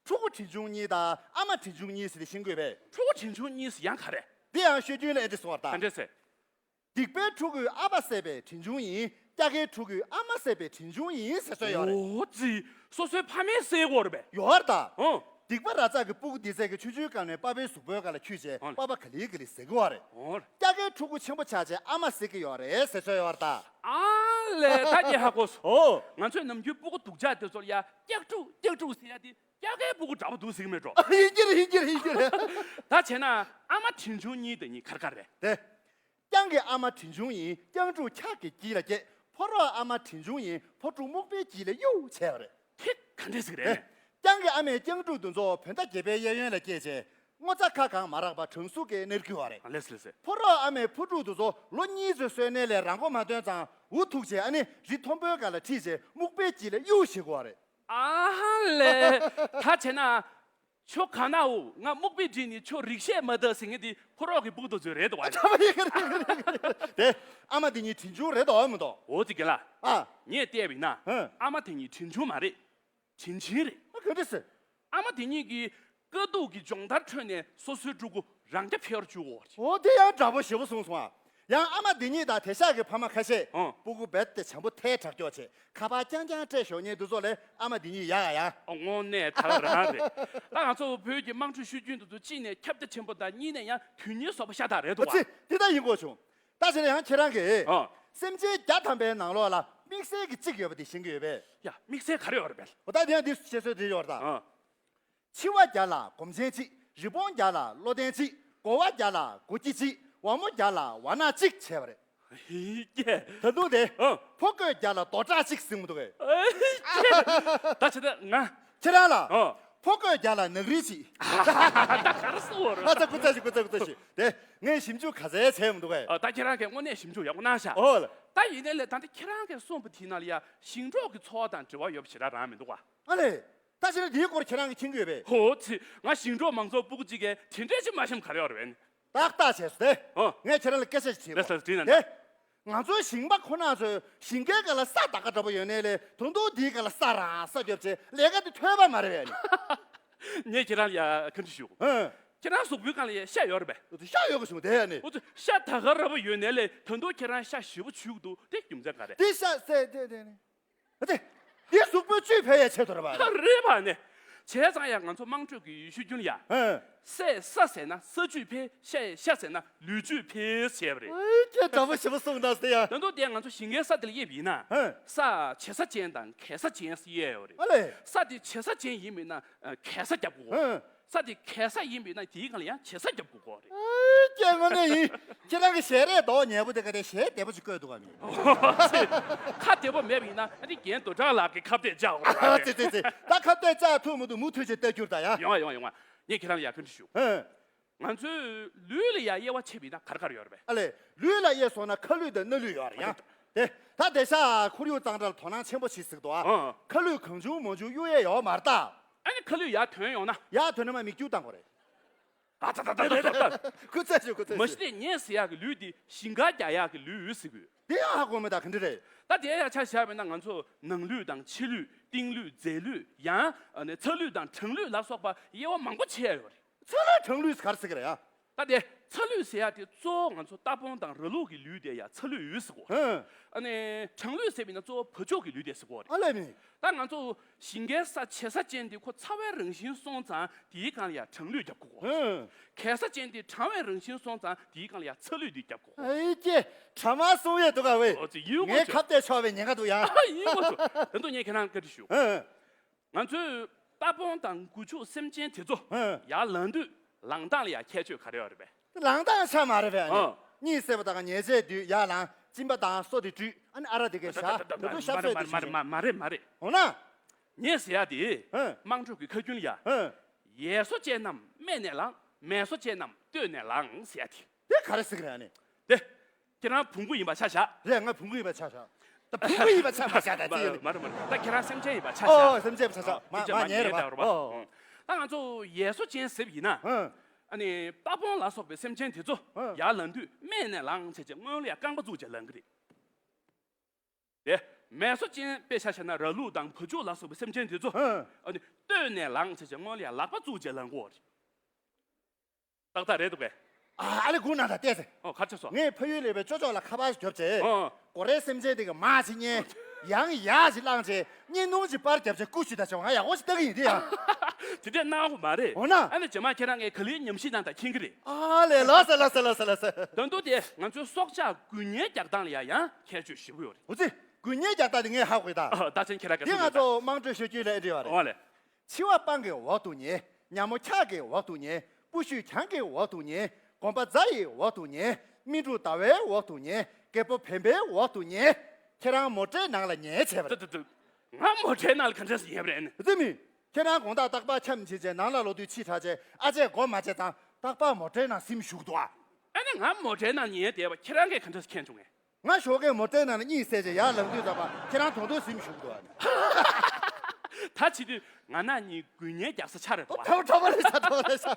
ཕྲུ་གུ་བྲིན་ཆུང་གཉིས་དང་ཨ་མ་བྲིན་ཆུང་གཉིས་ཟེར་ཏེ་ཤེས་ཀྱི་ཡོད་པས། ཕྲུ་གུ་བྲིན་ཆུང་གཉིས་ཟེར་ཡང་ག་རེ། དེ་ཡང་ཤོད་རྒྱུན་ལ་ཨེ་འདྲ་གསུང་བ་དང་། ག་འདྲས་ཟེར། སྡིག་པའི་ཕྲུ་གུས་ཨ་ཕ་བསད་པའི་བྲིན་ཆུང་ཡིན། སྐྱ་ཀའི་ཕྲུ་གུས་ཨ་མ་བསད་པའི་བྲིན་ཆུང་ཡིན་ཟེར་སྲོལ་ཡོད་རེད། ཨོ་ཙི། སོ་སོའི་ཕ་མས་བསད་ཀྱི་ཡོད་རེད་པས། ཡོད་རེད་ད། ཨོ། སྡིག་པ་ར་ཙག་གི་སྤུ་གུ་འདི་ཚད་ཀྱི་ཆུང་ཆུང་སྒང་ནས་པ་ཕའི་གཟུགས་པོའི་སྒང་ལ་འཁྱུད་བྱས། ཨོ་ལེ། པ་ཕ་ག་ལེ་ག་ལེ་ཟེར་གི་བ་རེད། ཨོ་ལེ། སྐྱ་ཀའི་ཕྲུ་གུ་ཆེན་པོ་ཆགས་བྱས་ཨ་མ་ཟེར་གི་ཡོད་རེད་ཟེར་སྲོལ་ཡོད་རེད་ད། ཨ་ལས། ད་ངས་ཧ་གོ་སོང་། ཨོ། ང་ཚོས་ནམ་རྒྱུན་སྤུ་གུ་སྡུག་ཅག་དེ་ཚོར་ཡ་སྐྱག་ཕྲུག་སྐྱག་ཕྲུག་ཟེར་ཡ་དེ་སྐྱ་ཀའི་སྤུ་གུ་འདྲ་པོ་འདུག་ཟེར་གི་མེད་འགྲོ། ཡིན་གྱི་རེད། ཡིན་གྱི་རེད། ཡིན་གྱི་རེད། ད་བྱས་ན་ཨ་མ་དྲིན་ཆུང་གཉིས་དེ་གཉིས་གར་གར་རེད། དེ། རྐྱང་གི་ཨ་མ་དྲིན་ཆུང་ཡིན། རྐྱང་ཕྲུག་འཁྱག་གི་དཀྱིལ་ལ་སྐྱེས། ཕོ་རོག་ཨ་མ་དྲིན་ཆུང་ཡིན། ཕོ་ཕྲུག་སྨུག་པའི་དཀྱིལ་ལ་གཡུག་བྱས་པ་རེད། ཁྱེད་ག་འདྲས་ཟིག་རེད། རྐྱང་གི་ཨ་མས་རྐྱང་ཕྲུག་དེ་ཚོ་བོད་ཟླ་བརྒྱད་པའི་གཡས་གཡོན་ལ་སྐྱེས་བྱས། སྔོ་ཚ་ཁ་གང་མ་རག་པར་གྲང་ཟུག་གིས་མནར་གྱི་ཡོད་རེད། ལེས་ལེས་ལེས། ཕོ་རོག་ཨ་མས་ཕོ་ཕྲུག་དེ་ཚོ་ལོ་གཉིས་ཚོད་གསོས་ནས་ལས་རང་མགོ་མ་ཐོན་ཙང་འུ་ཐུག་བྱས། ཨ་ནི་རི་མཐོན་པོའི་སྒང་ལ་ཁྲིད་བྱས་སྨུག་པའི་དཀྱིལ་ལ་གཡུག་བྱེད་དགོས་པ་རེད། ཨ་ཧ་ལས། ད་བྱས་ན། ཁྱོད་ག་ན་འོ། ང་སྨུག་པའི་དཀྱིལ་ནས་ཁྱོད་རིག་ཤེས་མ་དག་ཟེར་མཁན་དེ་ཕོ་རོག་གི་སྤུ་གུ་དེ་ཚོ་རེད་འདུག་བ། ད་བ་ཡི་གེ་རེད། དེ་ཨ་མ་དེ་གཉིས་དྲིན་ཆུང་རེད་དོ་མི་འདུག་འོ་ཙི་གེ་ལ། ཨ། ངས་བལྟས་པ་ཡིན་ན། ཧུན། ཨ་མ་དེ་གཉིས་དྲིན་ཆུང་མ་རེད། དྲིན་ཆེན་རེད། ཨ། ག་འདྲ་ཟེར། ཨ་མ་དེ་གཉིས་ཀྱིས་དཀའ་སྡུག་གི་སྦྱོང་བརྡར་ཁྲོད་ནས་སོ་སོའི་ཕྲུ་གུ་རང་རྐྱ་འཕེར་བཅུག་གོ། འོ་དེ་ཡང་འདྲ་པོ་ཞེ་པོ་གསུངས་སོང་ཨ། ཡང་ཨ་མ་དེ་གཉིས་དང་དེང་སང་གི་ཕ་མ་ཁ་ཤས། ཨང་། སྤུ་གུ་རྦད་དེ་བྱམས་པོ་ཐལ་དྲགས་ཀྱོག་བྱས། ཁ་པར་རྐྱང་རྐྱང་སྤྲད་ཞོག་མཁན་དེ་ཚོ་ལས་ཨ་མ་དེ་གཉིས་ཡག་ཡ། ཨ། དངོས་གནས་ད་ག་རང་རེད། ད་ང་ཚོ་བོད་ཀྱི་དམངས་ཁྲོད་ཤོད་རྒྱུན་དེ་ཚོ་གཅིག་ནས་ཁྱབ་རྒྱ་ཆེན་པོ་དང་། གཉིས་ནས་ཡང་དོན་སྙིང་ཟབ་པོ་ཤ་སྟག་རེད་འདུག་བ། ཨ་ཙི། དེ་ལྟར་ཡིན་དགོས་བྱུང་། ད་ཕྱིར་ཡང་ཁྱེད་རང་གིས། ཨ། སེམས་ཅན་བརྒྱ་ཐམ་པའི་ནང་ལོགས་ལ་དམིགས་བསལ་གྱི་གཅིག་ཡོད་པ་དེ་ཤེས་ཀྱི་ཡོད་པས། ཡ། དམིགས་བསལ་ག་རེ་ཡོད་རེད་པས། འོ་ད་དེ་ཡང་འདི་བཤད་སྲོལ་དེ་ཡོད་རེད་ད། ཨ། འཆི་བ་བརྒྱ་ལ་སྒོམ་ཆེན་གཅིག་རི་བོང་བརྒྱ་ལ་བློ་ལྡན་གཅིག་སྒོ་བ་བརྒྱ་ལ་སྒོ་སྐྱེས་གཅིག་བ་མོ་བརྒྱ་ལ་བ་ནག་གཅིག་བྱས་པ་རེད། ཧི་ཀྱེ། ད་དུང་དེ། ཨ། ཕོ་རྒོད་བརྒྱ་ལ་རྡོ་བྲག་གཅིག་ཟེར་མི་འདུག་གས། ཨེ་ཀྱེ། ད་བྱས་ན་ང་། ཁྱེད་རང་ལ། ཨ། ཕོ་རྒོད་བརྒྱ་ལ་ནག་རིལ་གཅིག་ད་ག་རེ་ཟེར་བ་རེད། ཨ་ཙི། སྐུ་ཚ་ཞིག་སྐུ་ཚ་སྐུ་ཚ་ཞིག་དེ་ངས་ཞིབ་འཇུག་ག་ཚད་བྱས་མི་འདུག་གས། ཨ། ད་ཁྱེད་རང་གིས་དངོས་གནས་ཞིབ་འཇུག་ཡག་པོ་གནང་ཤག་ཨོ་ལ། ད་ཡིན་ནའི་ལས་ད་ལྟ་ཁྱེད་རང་གིས་གསུངས་པ་དེའི་ནང་ལ་ཡ་ཞིང་འབྲོག་གི་འཚོ་བ་དང་འབྲེལ་བ་ཡོད་པ་ཞེ་དྲག་རང་མི་འདུག་ག། ཨ་ལས། ད་ཕྱིར་འདིའི་སྐོར་ཁྱེད་རང་གིས་མཁྱེན་གྱི་ཡོད་པས། ཧོ་ཙི། ང་ཞིང་འབྲོག་མང་ཚོགས་སྤུ་གུ་གཅིག་གིས་དེ་འདྲས་ཅིག་མ་ཤེས་ག་རེ་ཡོད་རེད་པས། ཏག་ཏག་བྱས་སོང་དེ། ཨོ། ངས་ཁྱེད་རང་ལ་སྐད་ཆ་ཞིག་དྲིས་པ། ལགས་སོ། དྲིས་ན། དེ། ང་ཚོའི་ཞིང་པ་ཁོ་ན་ཚོས་ཞིང་ཁའི་སྒང་ལ་ས་ད་ག་འདྲ་པོ་ཡོད་ནའི་ལས་ད་དུང་འདིའི་སྒང་ལ་ས་རང་ས་རྒྱོབ་བྱས་ལས་ཀ་དེ་ཐོས་པ་མ་རེད་པས་ནི། ངས་ཁྱེད་རང་ལ་ཡ་བཀའ་འདྲི་ཞུ། ཨོ། ཁྱེད་རང་གཟུགས་པོའི་སྒང་ལ་ཡ་ཤ་ཡོད་རེད་པས། ཤ་ཡོད་གི་བྱུང་དེ་ཡ་ནི། འོ་ཙི། ཤ་ད་ག་ར་པོ་ཡོད་ནའི་ལས་ད་དུང་ཁྱེད་རང་ཤ་ཞེ་པོ་བྱུག་འདུག་དེ་རྒྱུ་མཚན་ག་རེ། དེ་ཤ་ཟེར་དེ་དེ་ནི། ཨ་ཙི། འདི་གཟུགས་པོའི་བཅུད་འཕེལ་ཡའི་ཆེད་དུ་རེད་པ། རེད་པ་ནི། བྱས་ཙང་ཡང་ང་ཚོ་དམངས་ཁྲོད་ཀྱི་ཡུལ་ཤུལ་རྒྱུན་ལ་ཡ། ཧེ། སའི་ས་ཟེར་ན་ས་བཅུད་འཕེལ། ཤ་ཡི་ཤ་ཟེར་ན་ལུས་བཅུད་འཕེལ་ཟེར་བ་རེད། ཨེ་ཁྱེད་འདྲ་པོ་ཞེ་པོ་གསུངས་གནང་སྟེ་ཡ། ད་དུང་དེ་ང་ཚོ་ཞིང་ཁའི་ས་དེ་ལ་དབྱེ་བ་ཡིན་ན། ཧེ། ས་བྱེ་ས་ཅན་དང་གེ་ས་ཅན་ཟེར་དབྱེ་ཡོད་རེད། ཨ་ལས། ས་དེ་བྱེ་ས་ཅན་ཡིན་པ་ཡིན་ན་གེ་ས་རྒྱབ་དགོས། ཧེ། ས་དེ་གེ་ས་ཡིན་པ་ཡིན་ན་དེའི་སྒང་ལ་ཡང་བྱེ་ས་རྒྱབ་དགོས་ཀྱི་རེད། ཨེ་ཀྱེ་དངོས་གནས་ཡིན། ཁྱེད་རང་གི་ཞལ་རས་མདོག་ཉེས་པོ་དེ་ག་དེ་ཞལ་བདེ་པོ་ཅིག་བཀོད་འདུག་ག་མི། ཁ་བདེ་པོ་མེད་པ་ཡིན་ན་ཨ་ནི་རྒན་རྡོ་གྲགས་ལགས་ཀྱིས་ཁ་གཏད་བཅག་དགོས་རེད། ཨ་ཙི་ཙི་ཙི། ད་ཁ་གཏད་བཅག་ཐུབ་མི་འདུག་མུ་མཐུད་ཅིག་ལྟ་རྒྱུར་ད་ཡ། ཡོང་བ་ཡོང་བ་ཡོང་བ། ངས་ཁྱེད་རང་ལ་ཡ་བཀའ་འདྲི་ཞུ། ཧེ། ང་ཚོའི་ལུས་ལ་ཡ་དབྱེ་བ་ཕྱེ་བ་ཡིན་ན་ག་རེ་ག་རེ་ཡོད་རེད་པས། ཨ་ལས། ལུས་ལ་དབྱེ་སོང་ན་ཁ་ལུས་དང་སྣ་ལུས་ཡོད་རེད་ཡ། ཨ་ལས། དེ། ད་དེང་སང་ཁོར་ཡུག་གཙང་སྦྲ་ལ་དོ་སྣང་ཆེན་པོ་བྱེད་ཟེར་གི་འདུག་ཨ། ཨ། ཁ་ལུད་གང་བྱུང་མང་བྱུང་གཡུག་ཡས་ཡོད་མ་རེད་ད། ཨ་ནི་ཁ་ལུད་ཡར་ཐོན་ཡོང་ན། ཡར་ཐོན་ན་མར་མིག་ཆུ་བཏང་དགོས་རེད། ཨ་ཙ་ཙ་ཙ་ཙ་ཙ། ཁུ་ཚ་ཞུ། ཁུ་ཚ་ཞུ། མ་གཞི་ནས་ངས་ཟེར་ཡག་གི་ལུད་འདི་ཞིང་ཁ་རྒྱག་ཡག་གི་ལུད་ཟེར་གི་ཡོད། དེ་ཡང་ཧ་གོ་མེད་ད་ག་འདྲ་རེད། ད་དེ་ཡང་ཆ་བཞག་པ་ཡིན་ན་ང་ཚོ་ནང་ལུད་དང་ཕྱི་ལུད། གཏིང་ལུད། རྫས་ལུད། ཡང་ཨ་ནི་ཚ་ལུད་དང་གྲང་ལུད་ལ་སོགས་པ་དབྱེ་བ་མང་པོ་ཕྱེ་ཡ་ཡོད་རེད། ཚ་ལུད་གྲང་ལུད་ག་རེ་ཟེར་གི་རེད་ཡ། ད་དེ་ཚ་ལུད་ཟེར་ཡ་དེ་གཙོ་བོ་ང་ཚོ་རྟ་བོང་དང་ར་ལུག་གི་ལུད་དེ་ཡ་ཚ་ལུད་ཟེར་གོ། ཧུམ། ཨ་ནི་གྲང་ལུད་ཟེར་བ་ཡིན་ན་གཙོ་བོ་བ་ཕྱུགས་ཀྱི་ལུད་དེ་ཟེར་གོ་རེད། ཨ་ལས་མི། ད་ང་ཚོ་ཞིང་ཁའི་ས་བྱེ་ས་ཅན་དེ་ཁོ་ཚ་བའི་རང་བཞིན་སོང་ཙང་དེའི་སྒང་ལ་ཡ་གྲང་ལུད་རྒྱབ་དགོས་གོ། ཧུམ། གེ་ས་ཅན་དེ་གྲང་བའི་རང་བཞིན་སོང་ཙང་དེའི་སྒང་ལ་ཡ་ཚ་ལུད་དེ་རྒྱབ་དགོས་གོ། ཨེ་ཀྱེ། གྲ་མ་གསུང་ཡས་འདུག་ག་བས། ཨོ་ཙི་ཡིན་གོ། ངས་ཁ་གཏད་ཆོག་པའི་ཉེན་ཁ་འདུག་ཡ། ཡིན་གོ་ཚོ། ད་དུང་ངས་ཁྱེད་རང་བཀའ་འདྲི་ཞུ། ཧུམ། ང་ཚོས་རྟ་བོང་དང་སྒོ་ཕྱུགས་སེམས་ཅན་དེ་ཚོ། ཧུམ། ཡར་ལངས་དུས་ལངས་སྟངས་ལ་ཡ་ཁྱད་ཆོས་ག་རེ་ཡོད་རེད་པས། ལངས་སྟངས་ཆ་མ་རེད་པས། ཨ་ནི། ཨ། གཉིད་སད་པ་དང་ཉལ་ཆས་དུས་ཡར་ལངས། གཅིན་པ་དང་སོ་དེ་བཀྲུས། ཨ་ནི་ཨ་ར་དེ་གས་བཞག་ད་དུང་ཤ་ཚོད་དེ་བཞག་མ་རེད་མ་རེད་མ་རེད། འོ་ན། ངས་ཟེར་ཡ་དེ། ཧུམ། དམངས་ཁྲོད་ཀྱི་ཁ་རྒྱུན་ལ་ཡ། ཧུམ། ཡས་སོ་ཅན་རྣམས་སྨད་ནས་ལངས། མས་སོ་ཅན་རྣམས་སྟོད་ནས་ལངས་ཟེར་ཡ་དེ། དེ་ག་རེ་ཟེར་གི་རེད་ཨ་ནི། དེ། ཁྱེད་རང་བོང་གུ་ཡིན་པ་ཆ་བཞག་རེད། ང་བོང་གུ་ཡིན་པ་ཆ་བཞག་ད་བོང་གུ་ཡིན་པ་ཆ་མ་བཞག་ད་ཅི་ཡིན། མ་རེད་མ་རེད། ད་ཁྱེད་རང་སེམས་ཅན་ཡིན་པ་ཆ་བཞག་ཨོ་སེམས་ཅན་ཡིན་པ་ཆ་བཞག་མ་མ་ཉལ་རེད་པ། ཨོ། ད་ང་ཚོ་ཡས་སོ་ཅན་ཟེར་བ་ཡིན་ན། ཨ་ནི་རྟ་བོང་ལ་སོགས་པའི་སེམས་ཅན་དེ་ཚོ་ཡར་ལངས་དུས་སྨད་ནས་ལངས་བྱས་བྱས་སྔོན་ལ་ཡ་རྐང་པ་བཙུགས་བྱས་ལངས་གི་རེད། དེ། མས་སོ་ཅན་དཔེ་ཆ་བཞག་ན་ར་ལུག་དང་བ་ཕྱུགས་ལ་སོགས་པའི་སེམས་ཅན་དེ་ཚོ། ཨ་ནི་སྟོད་ནས་ལངས་བྱས་བྱས་སྔོན་ལ་ཡ་ལག་པ་བཙུགས་བྱས་ལངས་གོ་རེད། ཏག་ཏག་རེད་འདུག་གས། ཨ་ཨ་ལེ་སྒུག་གནང་དང་བལྟས་ཚེ། ཨོ་ག་རེ་བྱས་སོང་། ངས་ཕ་ཡུལ་ལ་ཡོད་པའི་ཅོ་ཅོག་ལ་ཁ་པར་ཞིག་རྒྱོབ་བྱས། ཨོ། སྒོ་རའི་སེམས་ཅན་དེ་གི་མ་ཕྱི་ཉན། ཡང་ཡག་ཅིག་བླངས་བྱས་བརྙན་ཐུང་ཅིག་པར་བརྒྱབ་བྱས་སྐུ་ཞུས་ད་བྱས་ང་ཡག་པོ་ཞིག་ལྟ་གི་ཡིན་དེ་ཡང་། དེ་འདྲས་གནང་དགོས་མ་རེད། འོ་ན། ཨ་ནི་རྗེས་མ་ཁྱེད་རང་ངས་ག་ལེར་ཉམས་ཞིབ་གནང་དང་མཁྱེན་གི་རེད། ཨ་ལས་ལགས་སེ་ལགས་སེ་ལགས་སེ་ལགས་སེ། ད་དུང་དེ་ང་ཚོའི་སྲོག་ཆགས་དགུན་ཉལ་རྒྱག་སྟངས་ལ་ཡང་ཡང་ཁྱད་ཆོས་ཞེ་པོ་ཡོད་རེད། འུ་ཙི། དགུན་ཉལ་རྒྱག་སྟངས་དེ་ངས་ཧ་གོ་གི་ད། ཨ་ད་ཆེན་ཁྱེད་རང་ག་འདི་ཚོད་ང་མིན་ད། ཚོ་དམངས་ཁྲོད་ཤོད་རྒྱུན་ལ་ཨེ་འདྲི་བ་རེད། འོ་ལས། འཆི་བ་སྤང་གི་འོག་ཏུ་ཉལ། ཉ་མོ་འཁྱག་གི་འོག་ཏུ་ཉལ། པུ་ཤུ་གྱང་གི་འོག་ཏུ་ཉལ། གོམ་པ་རྫ་ཡི་འོག་ཏུ་ཉལ། སྨིན་དྲུག་ཟླ་བའི་འོག་ཏུ་ཉལ། རྒད་པོ་བེམ་པོའི་འོག་ཏུ་ཉལ། ཁྱེད་རང་མོ་ཊའི་ནང་ལ་ཉལ་བྱས་པ་རེད། ད་ད་ད། ང་མོ་ཊའི་ནང་ལ་ག་འདྲས་སེ་ཉལ་བ་རེད་ཨ་ནི། དེ་མིན། ཁྱེད་རང་དགོང་དག་རྟག་པར་འཁྱམས་བྱས་བྱས་ནང་ལ་ལོག་དུས་ཕྱི་དྲགས་བྱས་ཨ་ཅེ་སྒོ་མ་ཕྱེ་ཙང་རྟག་པར་མོ་ཊའི་ནང་སེམས་ཞུགས་འདུག་ཨ། ཨ་ནི་ང་མོ་ཊའི་ནང་ཉལ་བསྡད་པ་ཁྱེད་རང་གིས་ག་འདྲས་སེ་མཁྱེན་བྱུང་ངས། ང་ཞོགས་ཀས་མོ་ཊའི་ནང་ལ་གཉིད་སད་བྱས་ཡར་ལངས་དུས་ཙམ་པ་ཁྱེད་རང་དོན་དུ་སེམས་ཞུགས་འདུག་ཨ། ད་བྱེད་དུས་ང་ན་གཉིས་དགུན་ཉལ་རྒྱག་ས་ཆགས་རེད་འདུག་ཨ། ཁྲོ་ཁྲོ་བ་རེད་ཤག་ཁྲོ་བ་རེད་ཤག་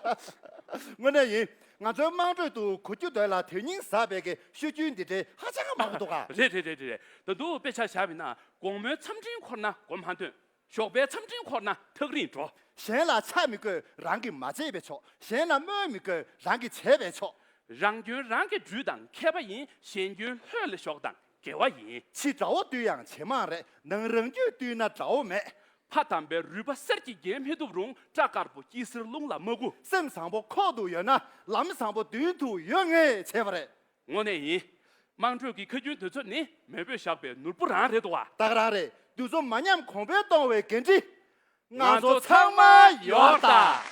དངོས་གནས་ཡིན། ང་ཚོའི་དམངས་ཁྲོད་དུ་གོ་རྒྱུ་འདོད་ལ་དོན་སྙིང་ཟབ་པའི་གི་ཤོད་རྒྱུན་འདི་འདྲའི་ཧ་ཅང་མང་པོ་འདུག་ག་རེད་རེད་རེད་རེད། ད་དུང་དཔེ་ཆ་བཞག་པ་ཡིན་ན་དགོང་མོའི་མཚམས་སྤྲིན་འཁོར་ན་སྒོ་མ་འདོན། ཞོགས་པའི་མཚམས་སྤྲིན་འཁོར་ན་ཐག་རིང་འགྲོ། གཞན་ལ་ཆགས་མི་དགོས་རང་གིས་མ་བྱས་པས་ཆོག་གཞན་ལ་སྨོད་མི་དགོས་རང་གིས་བྱས་པས་ཆོག་རང་སྐྱོན་རང་གིས་འབྲུ་དང་མཁས་པ་ཡིན། གཞན་སྐྱོན་ལྷོད་ལ་ཞོག་དང་དགེ་བ་ཡིན། ཕྱི་དགྲ་བོ་བཏུལ་ཡང་ཇེ་མང་རེད། ནང་རང་རྒྱུད་བཏུལ་ན་དགྲ་བོ་མེད། ཕ་དམ་པའི་རུས་པ་གསེར་གྱི་རྒྱན་མི་ཐུབ་རུང་། སྐྲ་དཀར་པོ་སྐྱི་སེར་རླུང་ལ་མ་རྒུ། སེམས་བཟང་པོ་ཁོག་ཏུ་ཡོད་ན་ལམ་བཟང་པོ་མདུན་དུ་ཡོད་ངེས་བྱས་པ་རེད། དངོས་གནས་ཡིན། དམངས་ཁྲོད་ཀྱི་ཁ་རྒྱུན་དེ་ཚོ་ནི་མེས་པོས་བཞག་པའི་ནོར་བུ་རང་རེད་འདུག་བ། རྟགས་རང་རེད། དུས་ཚོད་མ་ཉམས་གོང་འཕེལ་གཏོང་བའི་འགན་འཁྲི། ང་ཚོ་ཚང་མ་ཡོད་ད།